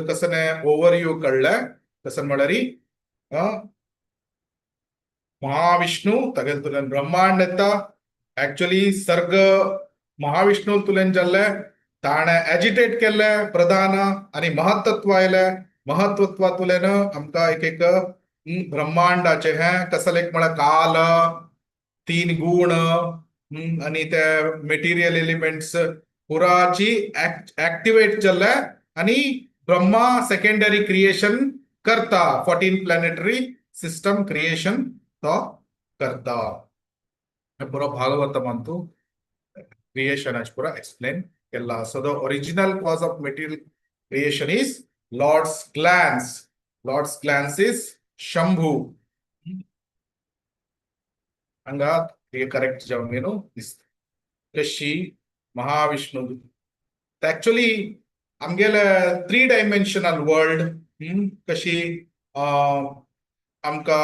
कसं ओवरव्यू कळ्ळें. कसं म्हळ्यार महाविष्णू तागेले तुल्यान ब्रह्मांड येता. ऍक्च्युअली सर्ग महाविष्णू तुल्यान जाल्ले, ताणें एजिटेट केल्ले प्रधान आनी महत्त्व आयलें. महत्त्वातुल्यान आमकां एक एक ब्रह्मांडाचे हें कसलें एक म्हळ्यार काल, तीन गुण आनी ते मेटिरियल एलिमेंट्स पुराची ऍक्टिवेट जाल्ले आनी ब्रह्मा सेकेंडरी क्रिएशन करता. 14 प्लॅनेटरी सिस्टम क्रिएशन तो करता. पुरो भागवतमांतु क्रिएशन पुरा एक्सप्लेन केला. So the original cause of material creation is Lord's glance. Lord's glance is Shambhu. हांगा हे करेक्ट जावन न्हू दिसता कशी महाविष्णू. ऍक्च्युअली आमगेले थ्री डायमेन्शनल वर्ल्ड कशी आमकां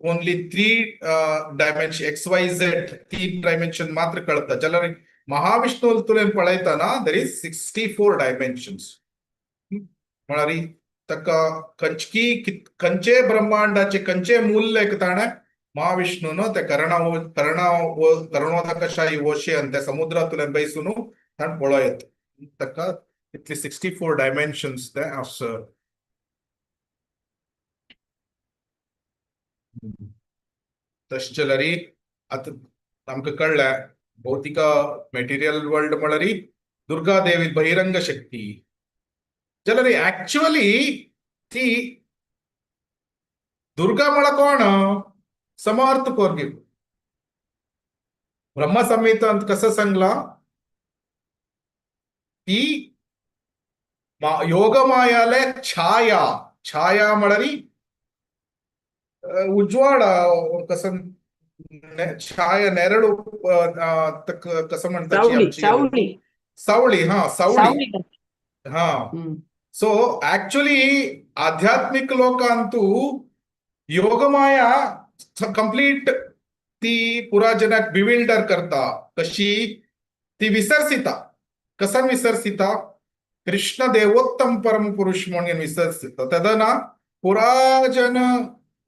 only three dimension X Y Z तीन डायमेन्शन मात्र कळता. जाल्यार महाविष्णू तुवें पळयतना there is 64 dimensions. म्हळ्यार ताका खंयची खंयचे ब्रह्मांडाचे खंयचे मूल्य ताणें महाविष्णून ते करणा करणा करणोदकशाही ओशियन त्या समुद्रांतल्यान बैसून ताणें पळयत ताका इतली 64 डायमेन्शन्स ते आस. तशें जाल्यार आतां आमकां कळ्ळें भौतिक मेटिरियल वर्ल्ड म्हळ्यार दुर्गा देवी बहिरंग शक्ती. जाल्यार ऍक्च्युअली ती दुर्गा म्हळ्यार कोण? समर्थ कोरगी. ब्रह्मसंहितांत कसं सांगला ती योगमायाले छाया. छाया म्हळ्यार उजवाड, कसं छाया नेरळू कसं म्हणतात, सावळी. सावळी, हा सावळी, हा. सो ऍक्च्युअली आध्यात्मिक लोकांतू योगमाया कंप्लीट ती पुरा जनाक बिविल्डर करता. कशी ती विसरसिता. कसन विसरसिता? कृष्ण देवोत्तम परम पुरुष म्हणून विसरसिता. तेदना पुरा जन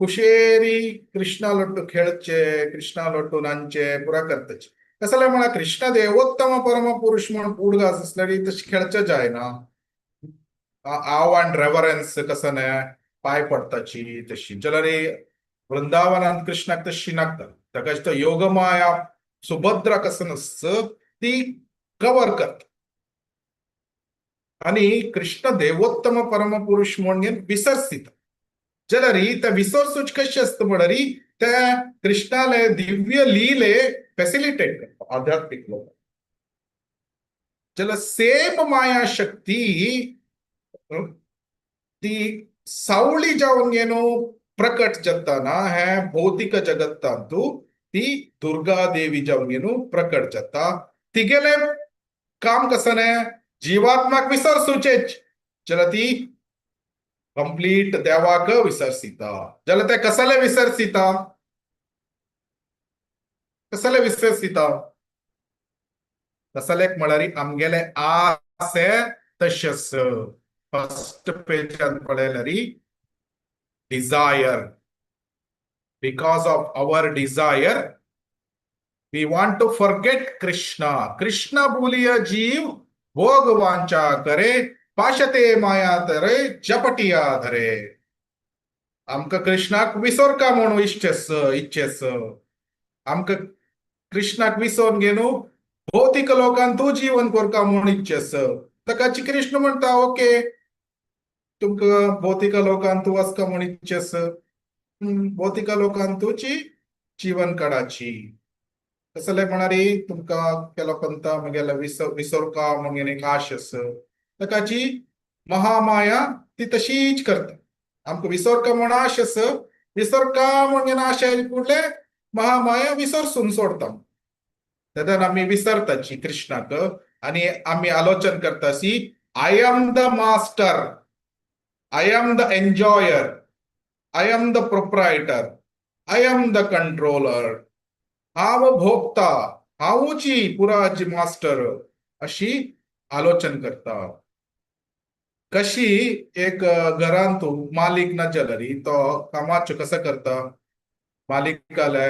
कुशेरी कृष्णा लोट्टू खेळचे, कृष्णा लोट्टू नांचे पुरा करताचे. कसले म्हणा कृष्ण देवोत्तम परम पुरुष म्हणून उडगास असल्यार तशें खेळचे जायना. आव अँड रेवरन्स कसं न्हय पांय पडताची तशी. जाल्यार वृंदावनांत कृष्णाक तशी नाकता. ताका तो योगमाया सुभद्रा कसं आसता ती कवर करता आनी कृष्ण देवोत्तम परम पुरुष म्हणून विसरसिता. जाल्यार त्या विसरसूच कशें आसता म्हळ्यार त्या कृष्णाले दिव्य लीले फॅसिलिटेट करता आध्यात्मिक लोक. जाल्यार सेम माया शक्ती ती सावळी जावन घेवन प्रकट जाता हे भौतिक जगत्तांतु ती दुर्गा देवी जावन घेवन प्रकट जाता. तिगेले काम कसं न्हय जीवात्माक विसरसुचेच. जाल्यार ती कंप्लीट देवाक विसरसिता. जाल्यार ते कसले विसरसिता? कसले विसरसिता? कसलेक म्हळ्यार आमगेले आसे तशेंच फर्स्ट पेजान पळयल्यार desire. Because of our desire we want to forget Krishna. Krishna भूलिया जीव भोग वांछा करे, पाशते माया तरे जपटिया धरे. आमकां कृष्णाक विसरका म्हणून इच्छेस इच्छेस. आमकां कृष्णाक विसरून घेवन भौतिक लोकांत तूं जीवन करका म्हणून इच्छेस. ताका कृष्ण म्हणटा ओके तुमकां भौतिक लोकांत तूं वचका म्हूण इच्छेस, भौतिक लोकांत तुची जीवन काडाची. कसले म्हणारी तुमकां केलो पंता म्हगेले विसरका म्हणून एक आश आसा. ताकाची महामाया ती तशीच करता. आमकां विसरका म्हूण आश आसा, विसरका म्हणून आश आयली फुडले महामाया विसरसून सोडता. तेन्ना आमी विसरताची कृष्णाक आनी आमी आलोचन करतासी I am the master, I am the enjoyer, I am the proprietor. I am the controller, हांव भोगता, हांवूची पुराची मास्टर अशी आलोचन करता. कशी एक घरान तूं मालीक ना जाल्यार तो कामाचो कसो करता? मालिकाले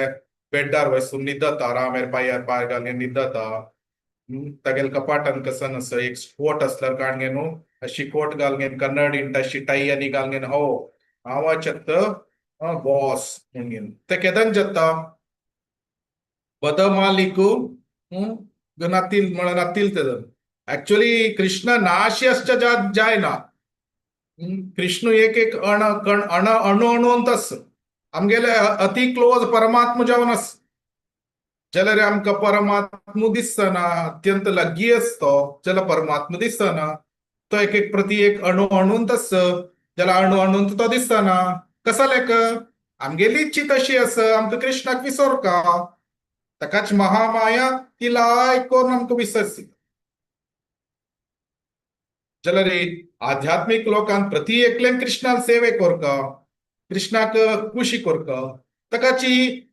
बेड्डार वचून न्हिदता, आरामेर पांयार पांय घालून न्हिदता. तागेले कपाटान कसो आसा, एक कोट आसल्यार काण घेवन अशी कोट घालून कन्नड इंट अशी टाय आनी घालून हो हांवाचेत बॉस म्हणून ते केदन जाता बद मालिक नातील म्हळ्यार नातील तेदन. ऍक्च्युली कृष्ण नाशी असच्या जायना. कृष्ण एक एक अण कण अण अणु अणूंत आस आमगेले अति क्लोज परमात्मा जावन आस. जाल्यार आमकां परमात्मा दिसना, अत्यंत लागीं आसतो जाल्यार परमात्मा दिसना. तो एक एक प्रति एक अणु अणूंत आस, जाल्यार अणु अणूंत तो दिसना. कसो लेख आमगेली इच्छी तशी आसा, आमकां कृष्णाक विसरका, ताकाच महामाया ती लायक करून आमकां विसरसी. जाल्यार आध्यात्मीक लोकांक प्रति एकल्यान कृष्णाक सेवे करका, कृष्णाक खुशी करका. ताकाची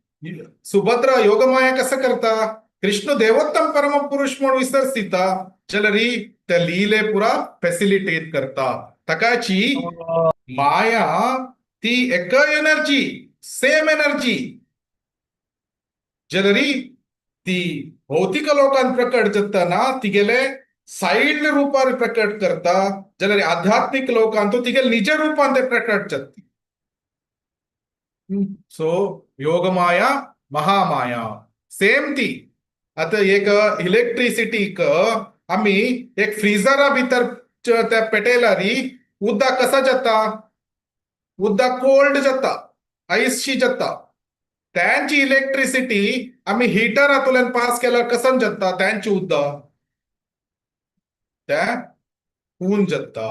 सुभद्रा योगमाया कसं करता? कृष्ण देवोत्तम परम पुरुष म्हणून विसरसिता, जाल्यार ते लिले पुरा फॅसिलिटेट करता. ताकाची माया ती एक एनर्जी, सेम एनर्जी, जाल्यार ती भौतिक लोकांत प्रकट जातना तिगेले साइड रूपार प्रकट करता, जाल्यार आध्यात्मिक लोकांत तो तिगेले निज रूपान ते प्रकट जाता. सो योगमाया महामाया सेम ती. आता एक इलेक्ट्रिसिटीक आमी एक फ्रीजरा भितर त्या पेटयल्यार उदक कसा जाता? उदक कोल्ड जाता, आयसशी जाता. त्यांची इलेक्ट्रिसिटी आमी हिटरातूल्यान पास केल्यार कसन जाता? त्यांची उदक त्या हून जाता.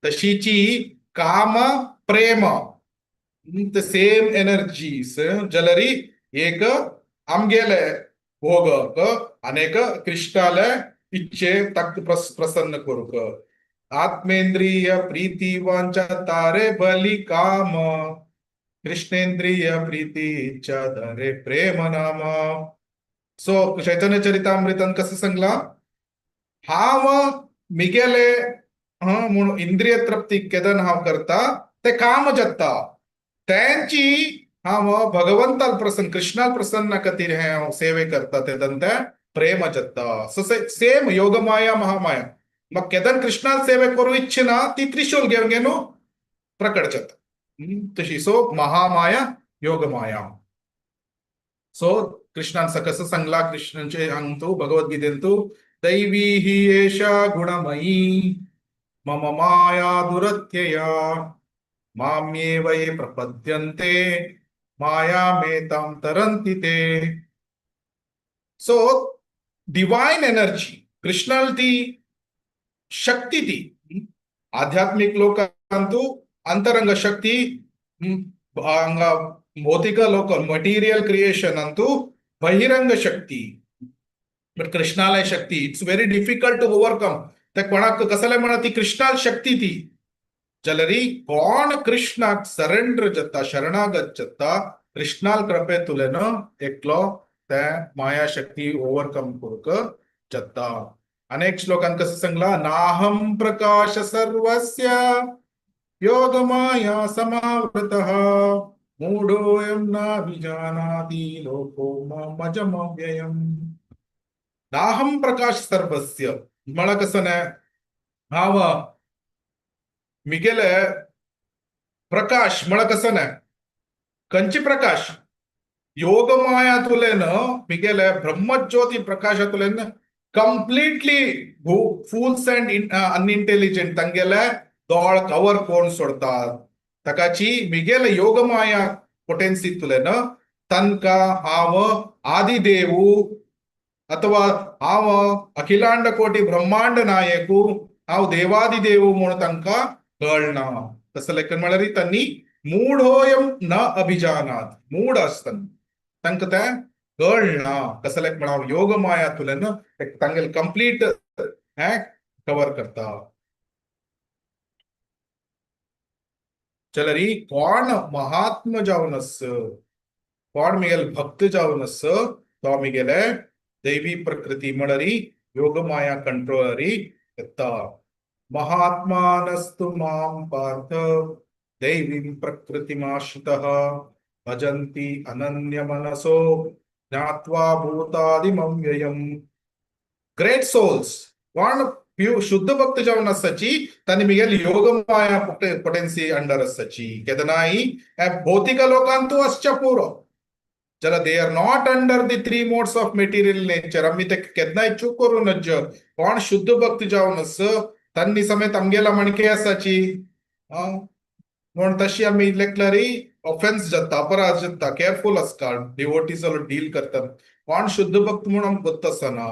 तशीची काम प्रेम सेम एनर्जी जाल्यार एक आमगेले भोगक अनेक कृष्णाले इच्छे ताक प्रसन्न करूंक. आत्मेंद्रिय प्रीती वांछा तारे बली काम, कृष्णेंद्रिय प्रीती इच्छा धरे प्रेम नाम. सो चैतन्य चरितामृतान कसं सांगला, हांव मिगेले म्हूण इंद्रिय तृप्ती केदन हांव करता ते काम जाता. त्यांची हांव भगवंताल प्रसन्न, कृष्णाल प्रसन्न खातीर हें हांव सेवे करता तेदन ते प्रेम जाता. So same Yogmaya Mahamaya. मग केदन कृष्णाल सेवे करूं इच्छिना ती त्रिशूल घेवन घेवन प्रकट जाता. तशी सो महामाया योगमाया. सो कृष्णान कसं सांगला कृष्णाचे हांगतो भगवद्गीतेंतु, दैवी ही एषा गुणमयी मम माया दुरत्यया माम्येव ये प्रपद्यन्ते मायामेतां तरन्ति ते. सो डिवाइन एनर्जी कृष्णाल ती शक्ती ती आध्यात्मिक लोकांतु अंतरंग शक्ती, हांगा भौतिक लोक मटेरियल क्रिएशन अंतु बहिरंग शक्ती. बट कृष्णालय शक्ती it's very difficult to overcome. ते कोणाक कसले म्हणा ती कृष्णाल शक्ती ती. जाल्यार कोण कृष्णाक सरेंडर जाता, शरणागत जाता, कृष्णाल कृपेतुल्यान एकलो ते माया शक्ती ओवरकम करूंक जाता. अनेक श्लोकांत कसं सांगला, नाहं प्रकाश सर्वस्य योगमाया समावृतः मूढोऽयं नाभिजानाति लोको ममजमव्ययम्. नाहं प्रकाश सर्वस्य म्हळ्यार कसं न्हय, हांव मिगेले प्रकाश म्हळ्यार कसं न्हय, खंयची प्रकाश? योगमायातुल्यान मिगेले ब्रह्मज्योती प्रकाशातुल्यान कंप्लिटली फूल्स अँड अनइंटेलिजंट तांगेले दोळ कवर कोण सोडतात. ताकाची मिगेले योगमाया पोटेन्सीतुल्यान तांकां हांव आदिदेवू अथवा हांव अखिलांड कोटी ब्रह्मांड नायकू, हांव देवादिदेवू म्हूण तांकां कळना. तसं लेखन म्हळ्यार तांणी मूढोयम न अभिजानात, मूढ आसता तांकां तें कळना. कसं लेख म्हळ्यार योगमायातुल्यान तांगेले कंप्लीट हें कवर करता. जाल्यार कोण महात्मा जावन आस, कोण मिगेल भक्त जावन आस तो मिगेले दैवी प्रकृती म्हणरी योगमाया कंट्रोलरी येता. महात्मानस्तु मां पार्थ दैवीं प्रकृतिमाश्रितः भजन्ति अनन्यमनसो ज्ञात्वा भूतादिमव्ययम्. ग्रेट सोल्स कोण शुद्ध भक्त जावन आसाची तांणी मिगेल योगमाया पोटेन्सी अंडर आसाची. केदनाय ह्या भौतिक लोकांतू आसच्या पुरो जाल्यार they are not under the three modes of material nature. आमी ते केन्नाय चूक करूं नज. कोण शुद्ध भक्त जावन आस तांणी समेत आमगेला मणके आसाची म्हण तशी आमी लेखल्यारी ऑफेन्स जाता, अपराध जाता. केअरफूल आसता डिवोटीज डील करतात. कोण शुद्ध भक्त म्हूण आमकां गोत्त आसना.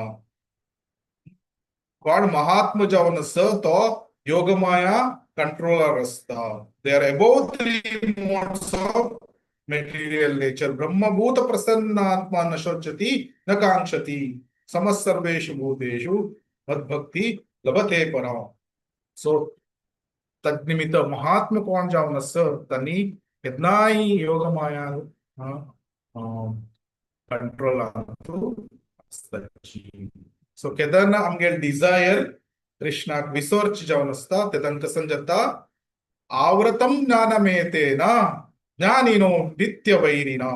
कोण महात्म जावन आस तो योगमाया कंट्रोलर आसता. They are above three modes of material nature. ब्रह्मभूत प्रसन्नात्मा न शोचति न कांक्षति समसर्वेषु भूतेषु मद्भक्ति लभते परां. सो तद्निमित्त महात्म कोण जावन आस तांणी केन्नाय योगमाया कंट्रोलांतू आसताची. सो केदना आमगेल डिजायर कृष्णाक विसोर्च जावन आसता तेदन कसन जाता आवृतम ज्ञानमेतेन ज्ञानिनो नित्य वैरिणा.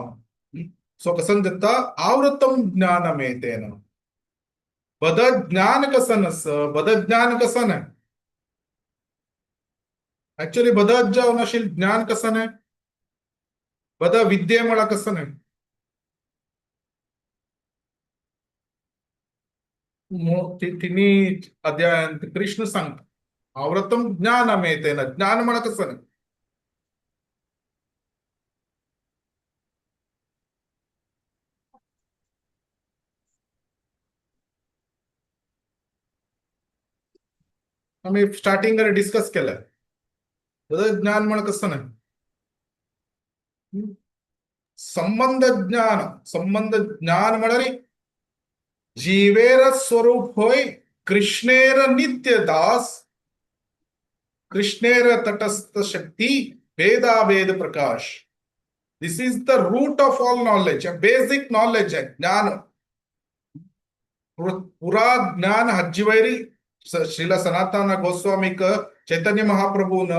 सो कसन जाता आवृतम ज्ञानमेतेन. बद ज्ञान कसन आस, बद ज्ञान कसन ऍक्च्युअली बद जावन आशिल्लें ज्ञान कसन आहे, बद विद्ये म्हळ्यार कसन आहे. तिन्ही अध्यायांत कृष्ण सांगता आवृतम ज्ञानमेतेन. ज्ञान म्हळ्यार कसं नाही. आम्ही स्टार्टिंग डिस्कस केलं ज्ञान म्हळ्यार कसं नाही. संबंध ज्ञान, संबंध ज्ञान म्हळ्यार जीवेर स्वरूप होय कृष्णेर नित्य दास, कृष्णेर तटस्थ शक्ती भेदाभेद Prakash. This is the root of all knowledge, basic knowledge आहे ज्ञान. पुरा ज्ञान हज्जीवैरी श्रीला सनातन गोस्वामीक चैतन्य महाप्रभून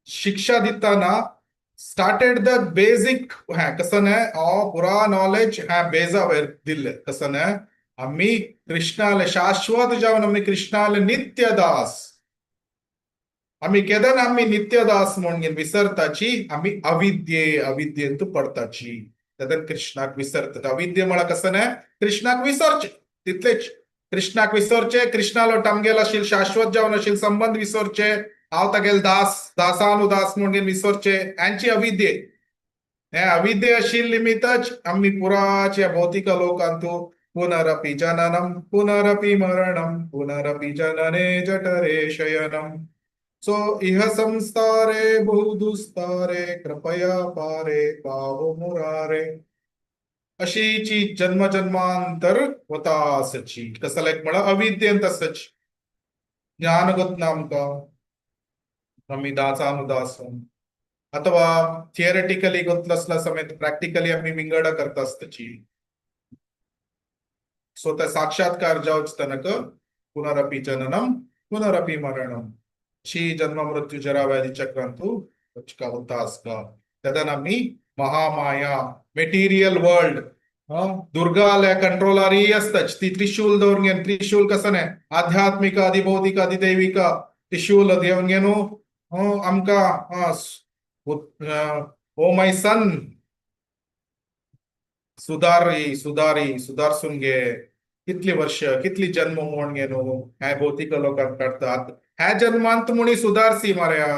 शिक्षा दिताना स्टार्टेड the basic है कसं नाही पुरा नॉलेज ह्या बेजावयर दिल्ले. कसं नाही आम्ही कृष्णाले शाश्वत जावन आम्ही कृष्णाले नित्य दास. आम्ही केदन आम्ही नित्य दास म्हणून विसरताची आम्ही अविद्ये अविद्येंतू पडताची. तेदन कृष्णाक विसरतात. अविद्ये म्हळ्यार कसं नाही कृष्णाक विसरचे तितलेच. कृष्णाक विसरचे, कृष्णालो आमगेल आशिल्ल शाश्वत जावन आशिल्ल संबंध विसरचे, हांव तागेल दास दासानुदास म्हणून विसरचे. हांची अविद्ये. हे अविद्ये आशिल्ल निमित्तच आमी पुराच्या भौतिक लोकांतू पुनरपि जननम पुनरपि मरणम पुनरपि जनने जठरे शयनम. सो इह संसारे बहुदुस्तारे कृपया पारे पावो मुरारे. अशीची जन्म जन्मांतर वता आसची. कसं लायक म्हळ्यार अविद्येंत आसची. ज्ञान गोतना आमकां आमी दासानुदास अथवा थिअरेटिकली गोतलो समेत प्रॅक्टिकली आमी विंगड करता आसताची. सो त्या साक्षात्कार जावच तनक पुनरपि जननम पुनरपि मरणम शी जन्म मृत्यू जरा व्याधी चक्रांतू वचका आसता. तेदन आमी महामाया मेटीरियल वर्ल्ड दुर्गाल्या कंट्रोलारी आसताच. ती त्रिशूल दवरून घेवन, त्रिशूल कसं नाही आध्यात्मिक अधिभौतिक अधिदैविक त्रिशूल घेवन घेवन आमकां ओ my सन सुधारी सुधारी सुधारसून घे. कितली वर्ष कितली जन्म म्हूण घे न्हू ह्या भौतिक लोकांक काडटात. ह्या जन्मांत म्हणी सुधारसी मारया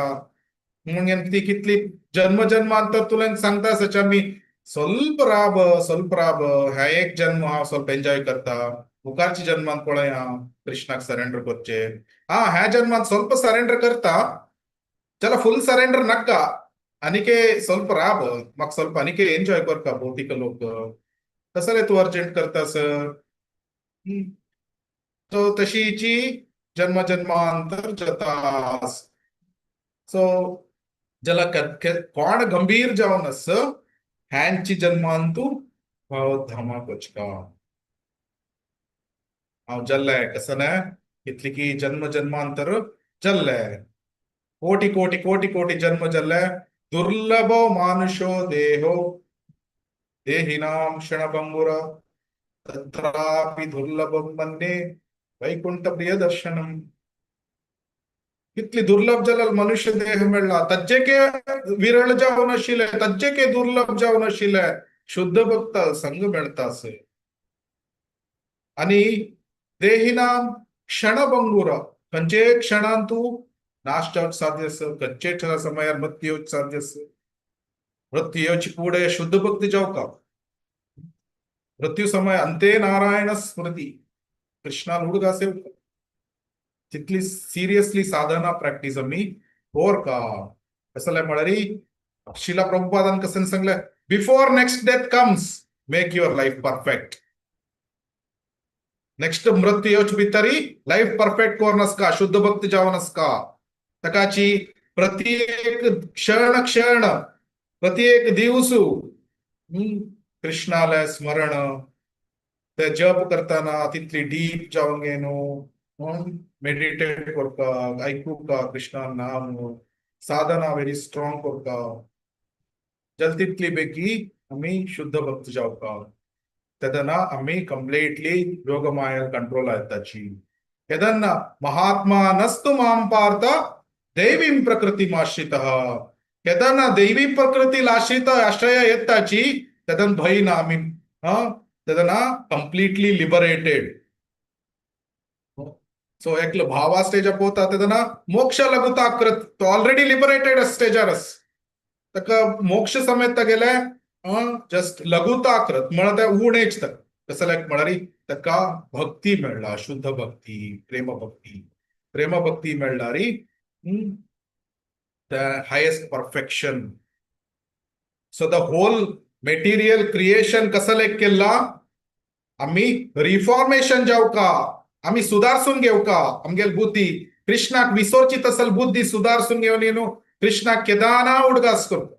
म्हणून ती कितली जन्म जन्मांतर तुला सांगता सच आमी ಸ್ವಲ್ಪ राब ಸ್ವಲ್ಪ राब ह्या एक जन्म हांव ಸ್ವಲ್ಪ एन्जॉय करता. मुखारच्या जन्मांत पळय हांव कृष्णाक सरेंडर करचे. हा ह्या जन्मांत ಸ್ವಲ್ಪ सरेंडर करता चला फुल सरेंडर नाका आनीके ಸ್ವಲ್ಪ राब म्हाका ಸ್ವಲ್ಪ आनीके एन्जॉय करता भौतिक लोक. कसं रे तूं अर्जंट करता सर. सो तशीची जन्म जन्मांतर जाता. सो ज्याला कोण गंभीर जावन आस ह्यांची जन्मान तूं भगवत धामाक वचका. हांव जल्ले कसं ना कितली की जन्म जन्मांतर जल्ले, कोटी कोटी कोटी कोटी जन्म जल्ले. दुर्लभ मानुषो देहो देहिनां क्षणभंगुर तत्रापि दुर्लभं मन्ये वैकुंठ प्रिय दर्शनम. कितली दुर्लभ जाल्यार मनुष्य देह मेळ्ळा, तज्जेके विरळ जावन आशिल्ले, तज्जेके दुर्लभ जावन आशिल्ले शुद्ध भक्त संग मेळटा असे. आणि देहिनाम क्षणभंगुर, खंयचे क्षणान तूं नाश जावंक साध्य आसा, खंयचे क्षणा समयार मृत्यू येवंक साध्य आसा. मृत्यू येवची फुडें शुद्ध भक्ती जावका. मृत्यू समय अंते नारायण स्मृती, कृष्णान उडगास येवका. तितली सिरियसली साधना प्रॅक्टीस आमी का. कसं म्हळ्यार शिला प्रभुपादान कसं सांगले, before next death comes make your life perfect. Next मृत्यू येवचे भितरी लायफ परफेक्ट करून आसका, शुद्ध भक्ती जावन आसका. ताकाची प्रत्येक क्षण क्षण प्रत्येक दिवसू कृष्णाले स्मरण, ते जप करताना तितली डीप जावन न्हू मेडिटेट करपाक, आयकुका कृष्णा नाम, साधना व्हेरी स्ट्रॉंग करता. जल तितली बेगी आमी शुद्ध भक्त जावका, तेन्ना आमी कंप्लिटली योगमायल कंट्रोल येताची. केदन्ना महात्मा नस्तु माम पार्थ दैवीं प्रकृतिमाश्रितः. केदन्ना दैवी प्रकृती आश्रित आश्रय येताची तेदन भय ना आमी, तेदना कंप्लिटली लिबरेटेड. सो एकलो भावा स्टेजार पोवता तेन्ना मोक्ष लघुताकृत, तो ऑलरेडी लिबरेटेड स्टेजार आस. ताका मोक्ष समेत तागेले जस्ट लघुताकृत म्हळ्यार ते उणेच. ताका कसं लायक म्हळ्यार ताका भक्ती मेळ्ळा, शुद्ध भक्ती, प्रेम भक्ती. प्रेम भक्ती मेळ्ळारी the highest perfection. So the whole material creation कसं लायक केला आम्ही रिफॉर्मेशन जावका, आम्ही सुधारसून घेवका आमगेल बुद्धी. कृष्णाक विसोरची तसल बुद्धी सुधारसून घेवन न्हू कृष्णाक केदाना उडगास करता.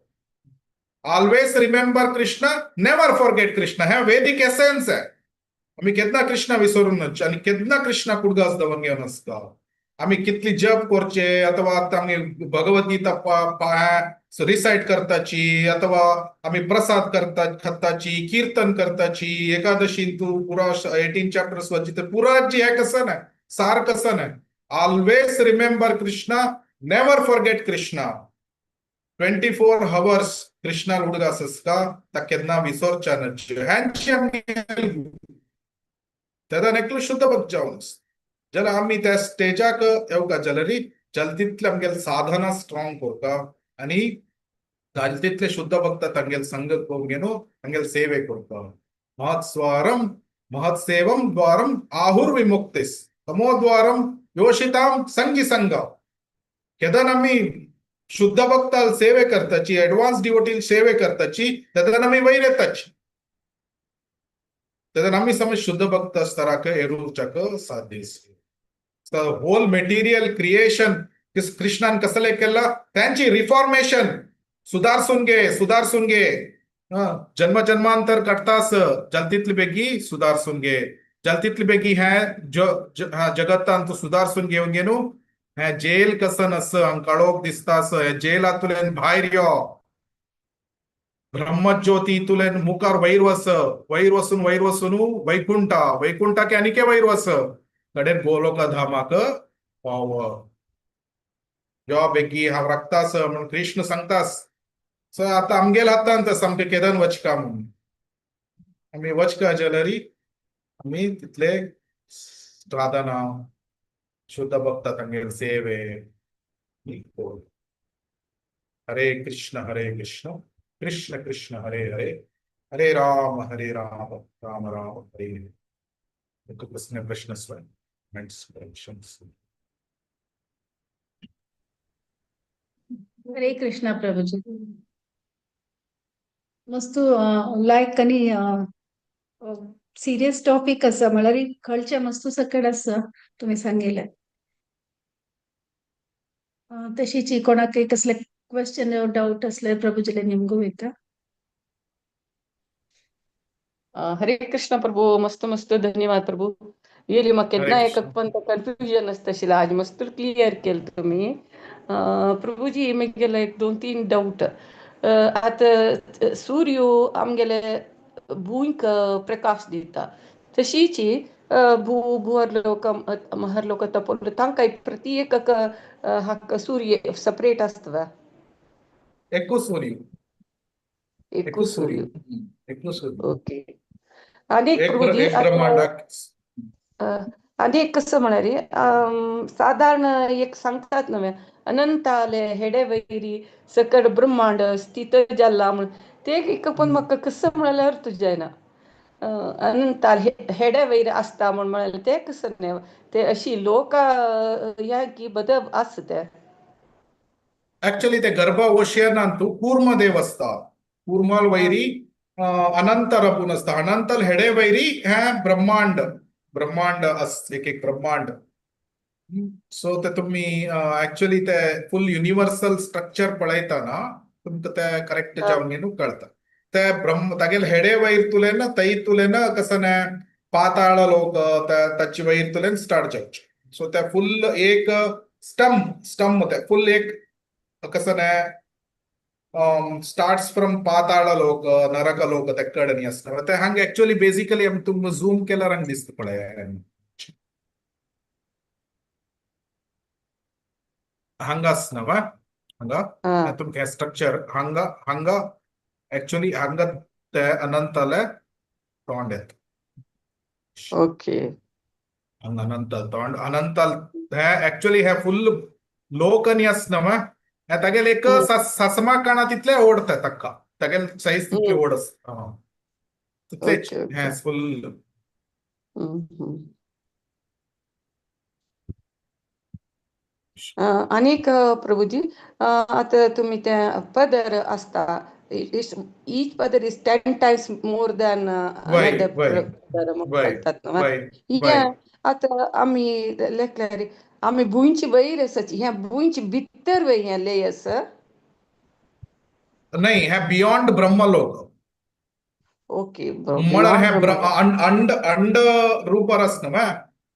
Always remember Krishna, never forget Krishna. हे वेदिक एसेन्स आहे. आम्ही केन्ना कृष्णा विसरून नच आणि केन्ना कृष्णाक उडगास दवरून घेवन आसता. आम्ही कितली जप करचे अथवा आतां आमी भगवद्गीता रिसायट करताची अथवा आमी प्रसाद करता खाताची, कीर्तन करताची, एकादशी तू पुरा 18 चॅप्टर्स वाचित पुरा जी हे कसं नाही सार कसं नाही. Always remember Krishna, never forget Krishna. 24 hours Krishna उडगास आसता, ता केन्ना विसरच्या नच. ह्यांची आमी तेन्ना एकलो शुद्ध भक्त जावन आसता. जाल्यार आमी त्या स्टेजाक येवका जाल्यार जाल्यार तितले आमगेले साधना स्ट्रॉंग करता आनी जाल्यार तितले शुद्ध भक्त तांगेले संग करून घेवन तांगेले सेवे करता. महत्स्वारम महत्सेवम द्वारम आहुर्विमुक्तिस तमोद्वारम योषिताम संगी संग. केदन आमी शुद्ध भक्ताल सेवे करताची, एडवान्स डिवोटील सेवे करताची, तेन्ना आमी वयर येताची. तेन्ना आमी समज शुद्ध भक्त स्तराक एरुच्याक साध्य. होल मेटेरियल क्रिएशन कृष्णान कसले केला त्यांची रिफॉर्मेशन, सुधारसून घे, सुधारसून घे. जन्म जन्मांतर करतास जलतीतली बेगी सुधारसून घे. जलतीतली बेगी हे जगतान तूं सुधारसून घेवन घे न्हू. हे जेल कसन अस हांग काळोख दिसता अस, हे जेलांतल्यान भायर यो. ब्रह्मज्योती तुल्यान मुखार वयर वस, वयर वसून वयर वसून वैकुंठा, वैकुंठाक आनीके वयर वस, कडेन गोलोक धामाक पाव. यो बेगी हांव राखतास म्हणून कृष्ण सांगतास. सो आतां आमगेल हातान सामकें केदन वचका म्हणून आमी वचका जाल्यार आमी तितले साधना शुद्ध भक्त तांगेले सेवे. हरे कृष्ण हरे कृष्ण कृष्ण कृष्ण हरे हरे, हरे राम हरे राम राम राम हरे हरे. प्रश्न प्रश्न comments, corrections. हरे कृष्णा प्रभुजी. मस्त लायक आणि सिरियस टॉपिक आसा, म्हळ्यार कळचें मस्त सकट आसा तुमी सांगिल्लें. तशीच कोणाकय कसले क्वेश्चन डाउट असल्यार प्रभुजीले निमगू वयता. हरे कृष्ण प्रभू, मस्त मस्त धन्यवाद प्रभू. येली म्हाका हरे केन्ना एक कृष्ण. पण कन्फ्युजन आसता, आज मस्त क्लियर केलं तुम्ही. प्रभूजी, म्हगेले एक दोन तीन डाऊट. आतां सूर्य आमगेले भूंयक प्रकाश दिता, तशीच भू भुअर्लोक, महर्लोक, तपोलोक तांकां प्रत्येक हक्क सूर्य सेपरेट आसता? एकूच सूर्य. एकूच सूर्य. एकूच सूर्य. ओके, आनी एक प्रभूजी, एक ब्रह्मांडाक. आनी एक कसं म्हळ्यार सादारण एक सांगतात न्हय, अनंताले हेडे वैरी सकड ब्रह्मांड स्थित जाला म्हणून, ते एक पण म्हाका कसं म्हळ्यार अर्थ जायना. अनंताल हेडे वैर आसता म्हण म्हळ्यार ते कसं न्हय, ते अशी लोक ह्या की बदल आसा ते? ऍक्च्युली ते गर्भ ओशियनांतू कूर्मदेव असता, कूर्माल वैरी अनंत रपून असता. अनंतल हेडे वैरी हे ब्रह्मांड, ब्रह्मांड अस एक एक ब्रह्मांड. सो ते तुम्ही ऍक्च्युली ते फुल युनिव्हर्सल स्ट्रक्चर पळयतना तुमकां ते करेक्ट जावन घेवन कळता. ते ब्रह्म तागेले हेडे वैर तुलेन तै तुलेन कसं पाताळ लोक ताची वैर तुलेन स्टार्ट जावचे. सो ते फुल एक स्टम स्टम ते फुल एक कसं स्टार्ट्स फ्रॉम पाताळ लोक, नरक लोक ते कडनी आसता. ते हांगा ऍक्च्युली बेसिकली आमी तुमकां झूम केल्यार हांगा दिसता पळय, हांगा आसना वा हांगा तुमकां स्ट्रक्चर हांगा हांगा ऍक्च्युली हांगा ते अनंताले तोंड येता. ओके. हांगा अनंताल तोंड, अनंताल हे ऍक्च्युली हे फुल लोक न्ही आसना वा, हे तागेले एक ससमा काणा तितले ओडता ताका, तागेले सायज तितले ओड आसता तितलेच. ओके. हे फुल. आनीक प्रभुजी, आतां तुमी ते पदर आसता, each पदर is 10 times more than another पदर म्हूण सांगतात न्हू? हें आतां आमी लेखल्यार आमी भुंयची वयर आसाची, हें भुंयची भितर वय हें लेयर्स? नाही, हे बियॉन्ड ब्रह्मलोक. ओके. म्हळ्यार बियॉन्ड हे ब्रह्मलोक. अंड अंड रूपार आसना वा,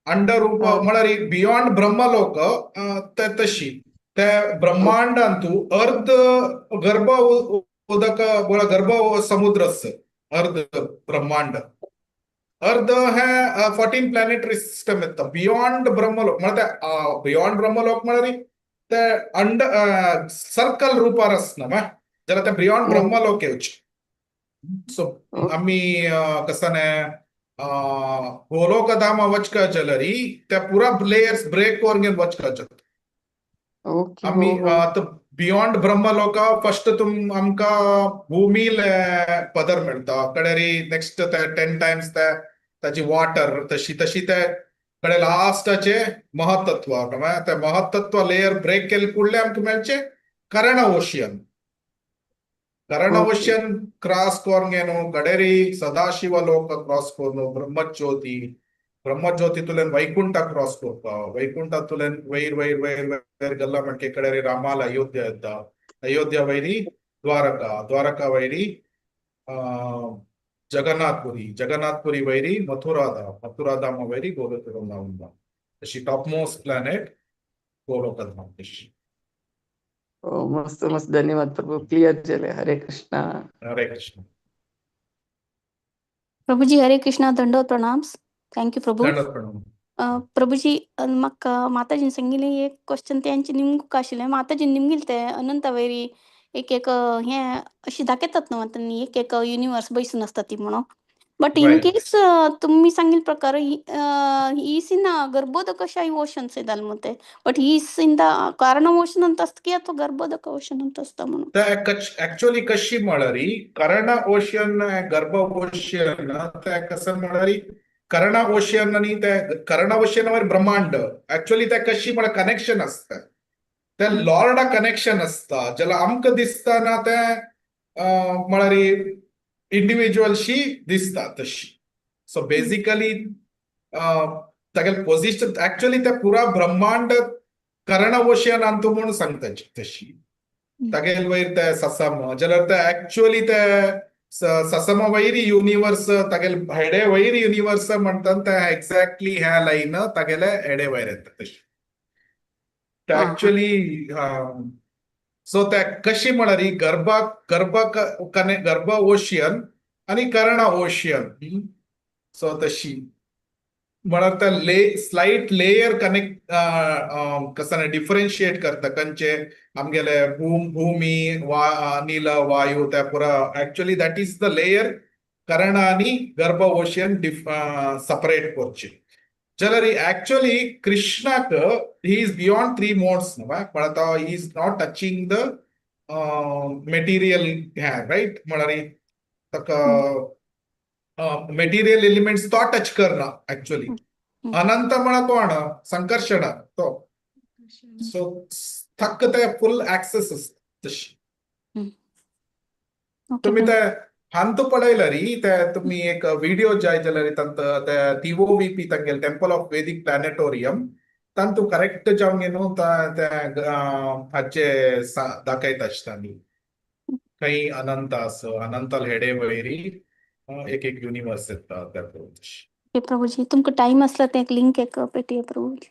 अंड रूप म्हळ्यार बियॉन्ड ब्रह्मलोक. ते तशी ते ब्रह्मांडांतू अर्ध गर्भ उदक, गर्भ समुद्र अर्ध ब्रह्मांड, अर्ध हे 14 प्लॅनेटरी सिस्टम येता. बियॉन्ड ब्रह्मलोक म्हळ्यार ते बियॉन्ड ब्रह्मलोक म्हळ्यार ते अंड सर्कल रूपार आसना वा, जाल्यार ते बियॉन्ड ब्रह्मलोक येवचे. सो आमी कसं गोलोकधाम वचका जाल्यार ते पुरा लेयर्स ब्रेक करून घेवन वचका जाता. आमी हो हो आतां बियॉन्ड ब्रह्मलोक फर्स्ट तुम आमकां भूमीले पदर मेळटा, कडेरी नेक्स्ट ते 10 टायम्स ते ताची वॉटर, तशी तशी ते कडे लास्टाचे महत्त्व. ते महत्त्व लेयर ब्रेक केले कुडले आमकां मेळचे करण ओशियन. करण ओशियन क्रॉस करून घेवन कडेरी सदाशिव लोक क्रॉस करून ब्रह्मज्योती, ब्रह्मज्योतीतुल्यान वैकुंठ क्रॉस करता, वैकुंठातुल्यान वैर वैर वैर वैर गल्ला म्हणके कडेरी रामाल अयोध्या येता, अयोध्या वैरी द्वारका, द्वारका वैरी जगन्नाथपुरी, जगन्नाथपुरी वैरी मथुराधाम, मथुराधाम वैरी गोलोक वृंदावन. अशी टॉप मोस्ट प्लॅनेट गोलोकधाम तशी. हो, मस्त मस्त धन्यवाद प्रभू, क्लियर जालें. हरे कृष्णा. हरे कृष्ण. प्रभुजी, हरे कृष्णा, दंडवत प्रणाम्स. Thank you Prabhu. दंडवत प्रणाम. प्रभुजी, म्हाका माताजीन सांगिल्लें एक क्वेश्चन, तेंचे निमगूक आशिल्लें. माताजीन निमगिल ते अनंता वयरी एक एक हें अशी दाखयतात न्हू आतां, एक एक युनिवर्स बैसून आसता ती म्हणून, बट इन केस तुम्ही सांगिल प्रकार is in गर्भोदकशाही ओशन्स येताल मग ते, बट is in the कारण ओशन ಅಂತ असतं की ಅಥವಾ ಗರ್ಭೋದಕ ಓಷನ್ ಅಂತ असतं म्हणून? ते ऍक्च्युअली कशी म्हळ्यार कर्ण ओशियन, गर्भ ओशियन, ते कसं म्हळ्यार कर्ण ओशियन आणि ते कर्ण ओशियन वर ब्रह्मांड ऍक्च्युअली ते कशी म्हळ्यार कनेक्शन असता, ते लॉर्डा कनेक्शन असता. ज्याला आमकां दिसता ना ते म्हळ्यार इंडिव्हिज्युअलशी दिसता तशी. सो बेसिकली तागेले पोझिशन ऍक्च्युअली ते पुरा ब्रह्मांड कर्ण ओशियन अंतू म्हणून सांगता तशी. तागेल वयर ते ससम जाल्यार ते ऍक्च्युअली ते ससमवैरी युनिवर्स तागेले हेडे वैर युनिवर्स म्हणटात ते एक्झॅक्टली ह्या लायन तागेले हेडे वयर येता तशी. हा हा. ऍक्च्युअली सो त्या कशी म्हळ्यार ही गर्भ गर्भ कने गर्भ ओशियन आणि कर्ण ओशियन, सो तशी म्हळ्यार त्या ले स्लाइट लेयर कनेक्ट कसं डिफरन्शिएट करता कंचे आमगेले भूमी वा अनिल वायू त्या पुरा. Actually that is the layer Karna आणि गर्भ ओशियन सपरेट करची. जाल्यार ऍक्च्युअली कृष्णाक he is beyond three modes न्हू, पण आतां he is not touching the material ह्या, रायट? म्हळ्यार ताका मेटिरियल एलिमेंट्स तो टच करना ऍक्च्युअली. अनंत म्हळ्यार कोण? संकर्षण तो. सो थक्क ते फुल ऍक्सेस आसता तशी. ओके. तुम्ही प्रभू. ते हांतू पळयला री ते तुम्ही एक व्हिडिओ जाय जाल्यार तांत ते टीओव्हीपी तांगेले temple of Vedic planetarium तांतू correct जावन न्हू ते हाचे दाखयता आसता न्ही खंय अनंत आसा, अनंताल हेडे वयरी एक एक युनिवर्स येता त्या. ओके प्रभूजी, तुमकां टायम आसला ते एक लिंक एक पेटया प्रभूजी.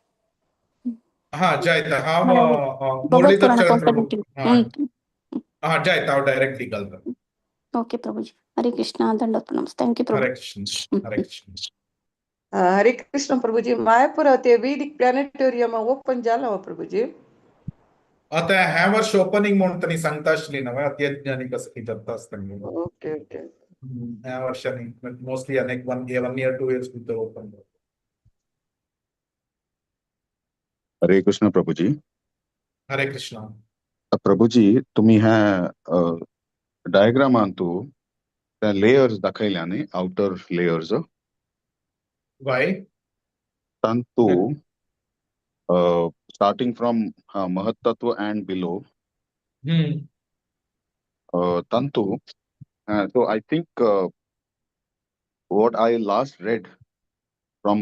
हा, जायता हांव. म्हळ्यार भगवत मुरलीधर पुराण चरण प्रभू. पोस्टाबिलिटी. हा हा, जायता हांव डायरेक्टली घालता. ओके प्रभूजी, हरे कृष्णा, दंडवत प्रणाम, thank you Prabhu. Hare Krishna, Hare Krishna. Hare Krishna Prabhuji, Mayapur ते वैदिक प्लॅनेटोरियम ओपन जाला हो प्रभुजी? आता ह्या वर्ष ओपनिंग म्हणून त्यांनी सांगता आसली ना अत्यज्ञानी कसं कितें जाता आसतना. Okay okay. ह्या वर्षांनी मोस्टली अनेक 1 year 2 years भितर ओपन. हरे कृष्ण प्रभुजी. हरे कृष्ण. प्रभुजी, तुम्ही ह्या डायग्रामान तू त्या लेयर्स दाखयल्या न्ही, आउटर लेयर्स. वाय. तांतू स्टार्टिंग फ्रॉम महत्तत्व अँड बिलो तांतू, so I think what I last read from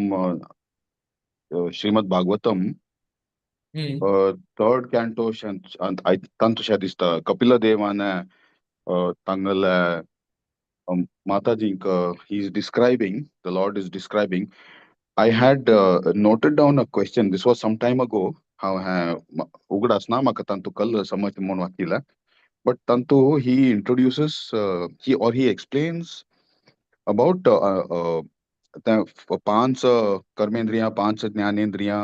Srimad Bhagavatam, third canto, तांतू दिसता कपिल देवान तांगेले माताजींक he is describing, the Lord is describing. I had noted down a question. This was some time ago. हांव हें उगडास ना म्हाका तांतू कल्ल समज म्हणून वाचिल्लें, but तांतू he introduces, he or he explains about त्या पांच कर्मेंद्रियां, पांच ज्ञानेंद्रियां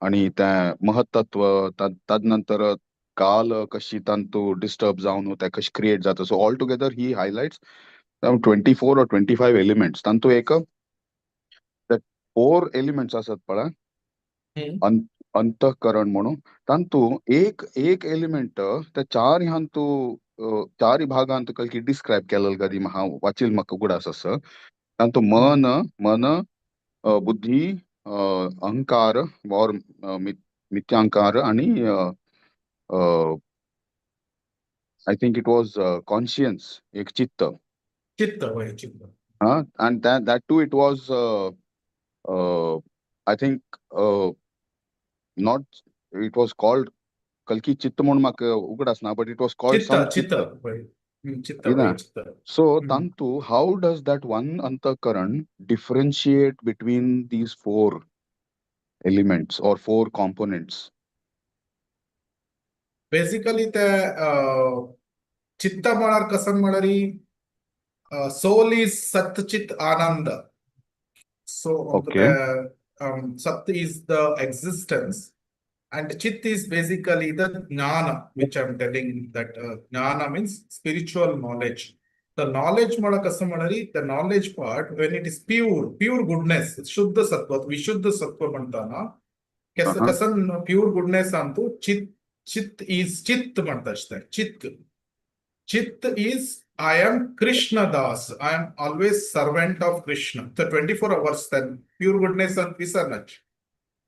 आणि त्या महत्त्व, तदनंतर काल कशी तांतू डिस्टर्ब जावन ते कशी क्रिएट जाता. So all together he highlights 24 or 25 elements. तांतू एक फोर एलिमेंट्स आसात पळय, अंतःकरण म्हणून, तांतू एक एक एलिमेंट त्या चार ह्यांतू चार भागांत कल्की डिस्क्रायब केलेल कदी हांव वाचिल म्हाका उगडास आसा. तांतू मन मन बुद्धी, अहंकार और मिथ्यांकार आणि I think it was conscience, एक चित्त. चित्त, वय, चित्त. Huh? And that too, it was I think not, it was called कल्की चित्त म्हणून म्हाका उगडास ना, but it was called चित्त. some. चित्त, वय, चित्त. ना. वय, चित्त. So tantu, how does that one antakaran differentiate between these four elements or four components? Basically ते चित्त म्हळ्यार कसं म्हळ्यार सोल is सतचित Anand. So Sat is the existence and Chit is basically the jnana, which I'm telling that jnana means spiritual knowledge. The knowledge म्हळ्यार कसं म्हळ्यार the knowledge part, when it is pure, pure goodness, शुद्ध सत्व, विशुद्ध सत्व म्हणताना कसं कसं प्युअर गुडनेस अंतू चित चित is चित्त म्हणता आसता. चित्त, चित्त is I am Krishna Das. I am always servant of Krishna. The 24 hours then pure goodness and विसरनाच.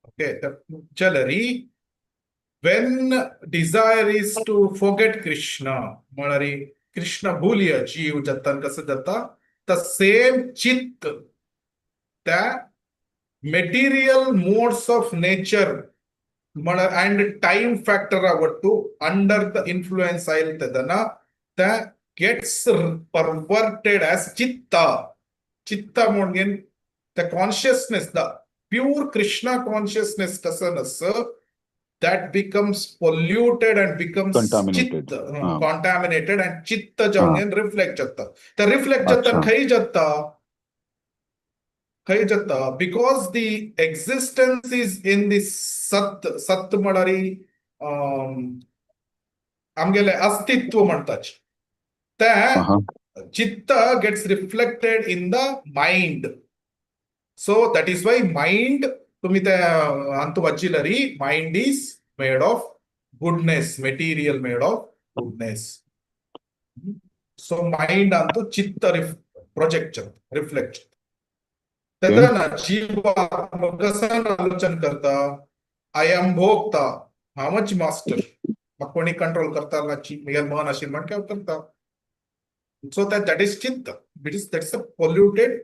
Okay, the jalari when desire is to forget Krishna, म्हळ्यार कृष्ण भूलिय जीव जाता, कसं जाता, the same चित्त त्या material modes of nature and time factor ಒಟ್ಟು under the influence ಆಯ್ತದನ, त्या gets perverted as chitta. Chitta म्हणून the consciousness, the pure Krishna consciousness कसं नसं, that becomes polluted and becomes Contaminated. chitta, हा. Contaminated and chitta जावन reflect जाता. ते reflect जाता अच्छा. खंय जाता, खंय जाता, because the existence is in the sat. सत म्हळ्यार आमगेलें अस्तित्व म्हणटाच तें. आहा. Chitta gets reflected in the mind. So that is why mind, तुम्ही त्या अंतु वाचिलरी, mind is made of goodness, material made of goodness. So mind अंतु चित्त project, reflect. तेन्ना जीवात्मा कसान आलोचन करता, I am भोगता, हांवच मास्टर, म्हाका कोणी कंट्रोल करता ना, म्हगेलें मन आशिल्लें म्हण हांव करता. So that is chitta. It is that's a polluted.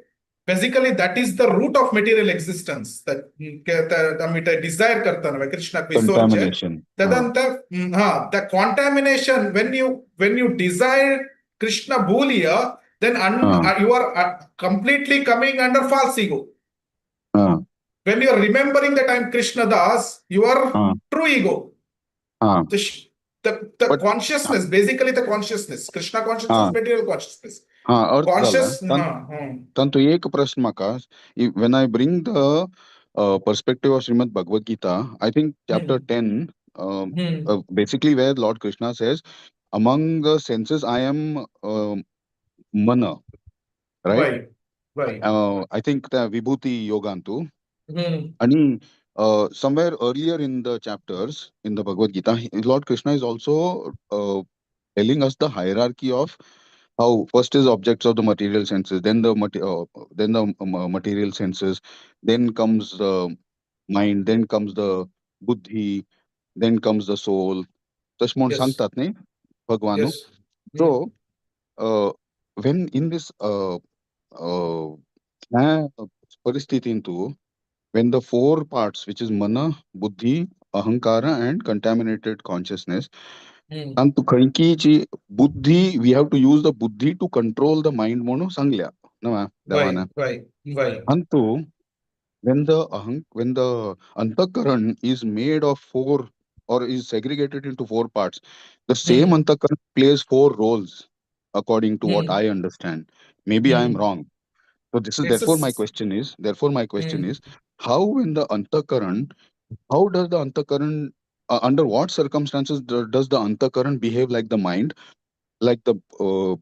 Basically, that is the root of material existence. That आमी ते desire करता न्हय कृष्णाक विसरचें. Contamination. तदंतर हा, the contamination, when you desire Krishna bhuliya, then हा. You are completely coming under false ego. हा. When you are remembering that I am Krishna Das, you are हा. True ego. हा. The But consciousness, basically the consciousness, Krishna consciousness, हा. Material consciousness. हा, अर्थ जाला. Conscious, हा, तांतू एक प्रश्न म्हाका, when I bring the perspective of Srimad Bhagavad Gita, I think chapter 10, basically where Lord Krishna says, among the senses I am mana, right? Right. I think the Vibhuti Yogantu. And somewhere earlier in the chapters in the Bhagavad Gita, Lord Krishna is also telling us the hierarchy of how first is objects of the material senses, then the material senses, then comes the mind, then comes the buddhi, then comes the soul. तशें म्हूण सांगतात न्ही भगवान. Yes. So when in this ह्या परिस्थितींतू, when the four parts, which is mana, buddhi, ahankara and contaminated consciousness, आणि तू खंयचीची बुद्धी, we have to use the buddhi to control the mind म्हणून सांगल्या ना देवाना. Right. आणि तू when the antakaran is made of four or is segregated into four parts, the same antakaran plays four roles, according to what I understand. Maybe I am wrong. So this is It's a therefore my question is, therefore my question is, how in the antakaran, how does the antakaran, under what circumstances does the antakaran behave like the mind, like the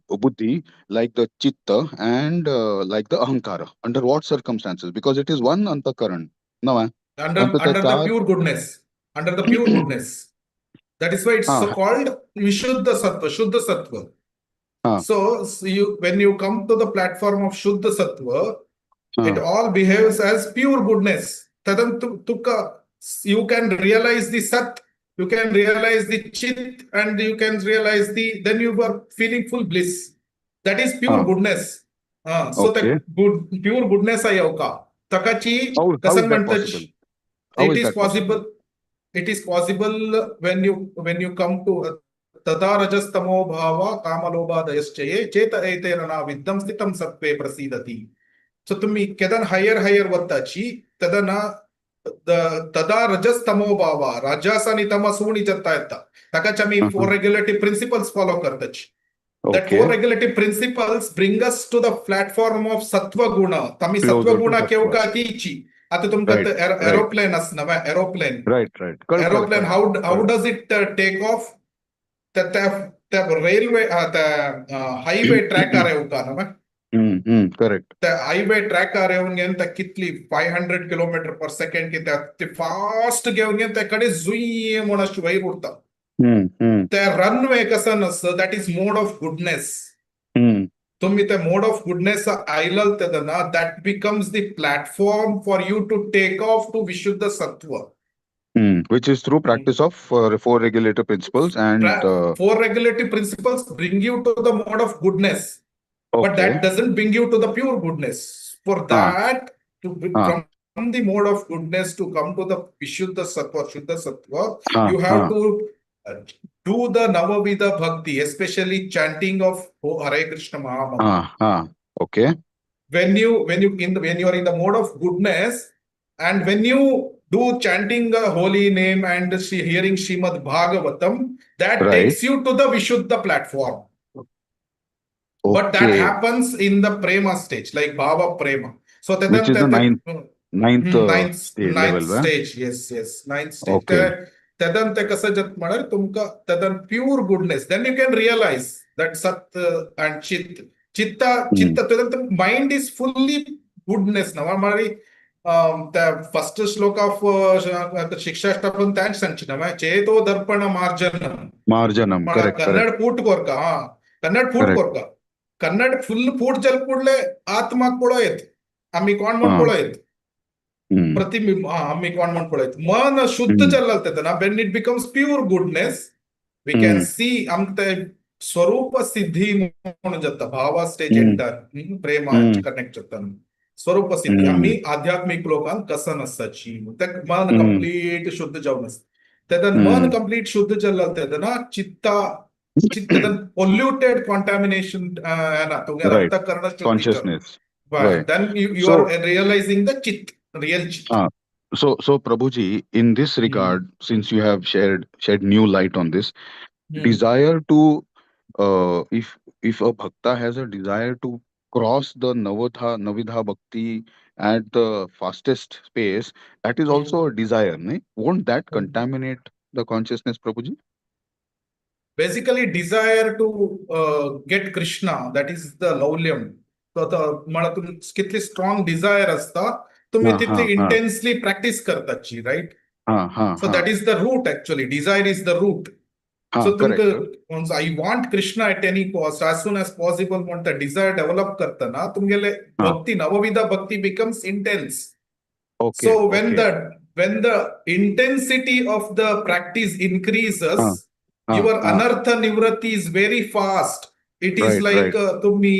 buddhi, like the chitta, and like the ahankara? Under what circumstances? Because it is one antakaran. No, eh? Under And to under the the pure goodness. Under the pure goodness. That is why it's so called Vishuddha Sattva, Shuddha Sattva. So you when you come to the platform of Shuddha Sattva, it all behaves as pure goodness. Tadan tuka, you can realize the Sat, you can realize the Chit, and you can realize the, then you are feeling full bliss. That is pure goodness. So the good pure goodness आयवका तकाची How कसं is that म्हणतात possible? How it is is that possible? possible. It is possible when you come to तदा रजस्तमो भाव कामलोभादयश्च ये चेत एतेन न विद्धं स्थितं सत्त्वे प्रसीदति. So तुम्ही केदन हायर हायर वताची तदना तदा रजस्तमो भाव, राजस आणि तमस उणी जाता येता. ताकाच आमी फोर रेग्युलेटिव्ह प्रिन्सिपल्स फॉलो करताची. That four regulative principles bring us to the platform of sattva guna. आमी Closer सत्व to गुणा sattva. केवका तीची. आता तुमकां एरोप्लेन आसना, एरोप्लेन. कळ्ळें, कळ्ळें, Aeroplane, कळ्ळें. How कळ्ळें. Does it take off? त्या त्या त्या रेल्वे, त्या हायवे ट्रॅकार येवका न्हय? करेक्ट. त्या हायवे ट्रॅकार येवन घेवन त्या कितली 500 kilometer per second कित्याक ते फास्ट घेवन घेवन त्या कडेन जुय म्हूण अशें वयर उरता. हम्म हम्म त्या रनवे कसं नसतं, that is mode of goodness. तुम्ही त्या मोड ऑफ गुडनेस आयलल तेन्ना that becomes the platform for you to take off to vishuddha sattva. Which is through practice of four regulative principles and Four regulative principles bring you to the mode of goodness, but that doesn't bring you to the pure goodness. For that to be, from the mode of goodness to come to the vishuddha sattva, shuddha sattva, you have to Do the Navavidha Bhakti, especially chanting of Hare Krishna Mahamantra. हा हा okay. When you are in the mode of goodness and when you do chanting a holy name and hearing Srimad Bhagavatam, that Right. takes you to the Vishuddha platform. But that okay happens in the prema stage, like Bhava Prema. So Which is the ninth ninth stage ninth level, va? stage, yes, ninth stage. Okay. तेदन ते कसं जाता म्हळ्यार तुमकां तेदन pure goodness, then you can realize that Sat and Chit, चित्ता चित्त तेदन mind is fully goodness ना. म्हळ्यार त्या फर्स्ट श्लोक ऑफ शिक्षाष्टक त्याच सांगची ना, चेतो दर्पण मार्जनम. मार्जनम, करेक्ट करेक्ट. कन्नड फूट कोरका, हा कन्नड फूट Correct. कोरका, कन्नड फुल फूट जल ಕೂಡಲೇ आत्माक पळयत आमी कोण म्हण पळयत प्रतिबिंब, हा आमी कोण म्हण पळयत मन शुद्ध जाल्लें ना. When it becomes pure goodness, we can see आमकां ते स्वरूप सिद्धी म्हणून जाता. भावा स्टेज एंटर प्रेमा कनेक्ट जाता स्वरूप सिद्धी. आमी आध्यात्मिक लोकांक कसन आसताची ते मन कंप्लीट शुद्ध जावन आसता. तेन्ना मन कंप्लीट शुद्ध जाल्लें तेन्ना चित्ता चित्त पोल्युटेड कॉन्टॅमिनेशन ना तुमगे Right. अंतःकरण शुद्धी. Consciousness. Right. Then you So- are realizing the chit, real chit. Ah. So Prabhuji, in this regard, since you have shed new light on this, desire to, if a bhakta has a desire to cross the Navadha Bhakti at the fastest pace, that is also a desire, nahi? Won't that contaminate the consciousness, Prabhuji? Basically, desire to get Krishna, that is the laulyam. So the म्हळ्यार तुम कितली strong Dzire असता तुम्ही तितली हा हा intensely practice करताची, right? हा हा So हा that is the root actually. Desire is the root. हा So correct. तुमकां I want Krishna at any cost, as soon as possible म्हणटा डिझायर डेव्हलप करतना तुमगेले हा भक्ती, नवविध भक्ती becomes intense. Okay So when okay the when the intensity of the practice हा increases, हा your हा anartha nivritti is very fast. It is right like right तुम्ही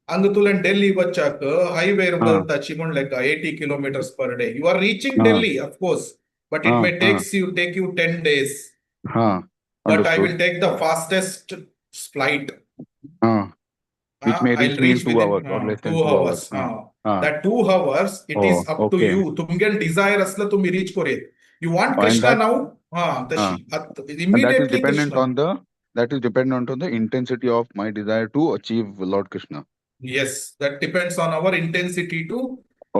हांगा दिल्ली वचाक हायवेर हा वताची म्हणले का 80 kilometers per day. You are reaching हा Delhi, of course, but it हा may हा take you 10 days. हा But I understood. will take the fastest flight. हा which may I'll reach me in reach 2 within hours or less than 2 2 hours. hours. हा हा That 2 hours, it is Oh, up to okay. you. तुमगेल desire असलं तुम्ही rich करूयेत. You want And Krishna that now? हा हा तशी and that is immediately dependent Krishna. on the that is dependent on the intensity of my desire to achieve Lord Krishna. Yes, that depends on our intensity to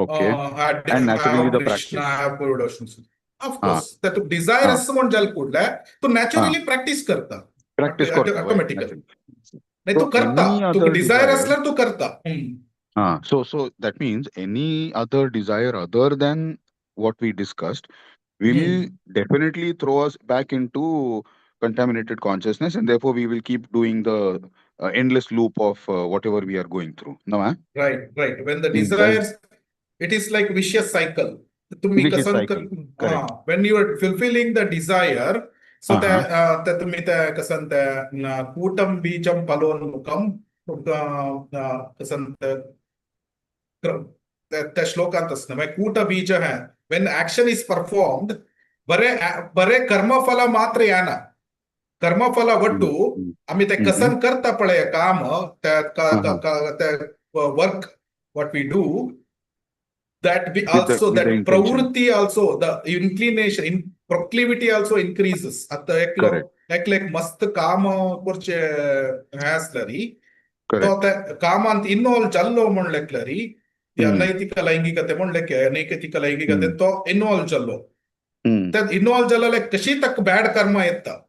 Okay. And naturally have the Krishna, practice. have pure devotion. Of हा course, that desire हा असं म्हण जाल कुठला तू हा naturally practice करता practice करता, right, automatically. naturally. नाही तू So करता, any तू other desire desire, असल्यावर तू करता. हा, so that means any other desire other than what we discussed will definitely throw us back into contaminated consciousness, and therefore we will keep doing the endless loop of whatever we are going through. No, huh? Right. When the Means that desires, it is like vicious cycle. तुम्ही vicious कसं cycle. Correct. When you are fulfilling the desire, so त्या Uh-huh. त्या तुम्ही त्या कसं त्या कूटम बीजम फलोन्मुखम कसं त्या त्या श्लोकांत असतं म्हणजे कूट बीज है. When action is performed, बरे बरे कर्मफल मात्र येना, कर्मफल ಒಟ್ಟು आम्ही ते कसन करता पळय काम त्या Uh-huh. त्या work what we do, that we With the also with the that intention. Pravritti also, the inclination in proclivity also increases. आता एकलो Correct. एकले एक मस्त काम करचे हें आसल्यारी तो Correct. त्या कामांत इन्वॉल्व जाल्लो म्हणलेकल्यारी ती अनैतिक लैंगिकते म्हणलेके अनैतिक लैंगिकते तो इन्वॉल्व जाल्लो त्या इन्वॉल्व जाल्ले कशी तक बॅड कर्म येता,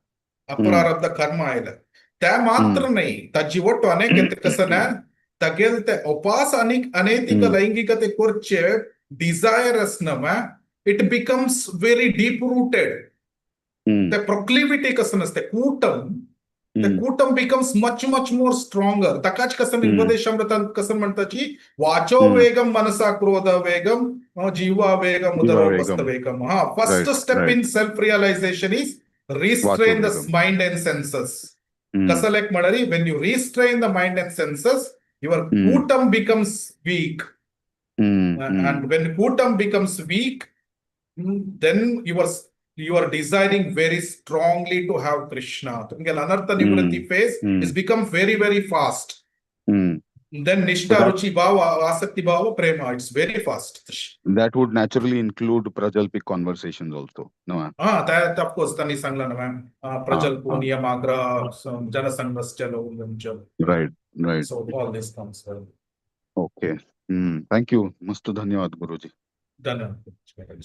अप्रारब्ध कर्म आयले त्या मात्र नाही ताजी ಒಟ್ಟು अनेक कसं ना तगेल ते उपास आणि अनैतिक लैंगिकते करचे डिझायर असणं it becomes very deep rooted. ते proclivity कसं नसते कूटम, ते कूटम becomes much much more stronger. ताकाच कसं उपदेशामृतांत कसं म्हणताची वाचो वेगम मनसा क्रोध वेगम जीवा वेगम उदरोपस्थ वेगम. वेगम. हा first step in self realization is restrain the Begum. mind and senses. कसं लाईक म्हणाली when you restrain the mind and senses, your कूटम becomes weak. And when कूटम becomes weak, then your You are desiring very strongly to have Krishna. तुमगेले अनर्थ निवृत्ती phase is become very very fast. Then nishtha, So ruchi bhava, asakti bhava, prema, it's very fast. That would naturally include prajalpic conversations also. No? हा, त्या of course त्यांनी सांगलं ना ma'am, प्रजल्पो हा. नियमाग्रह जनसंघश्च लौल्यं. Right. So all this comes. Okay. Thank you. मस्त, धन्यवाद गुरुजी. धन्यवाद.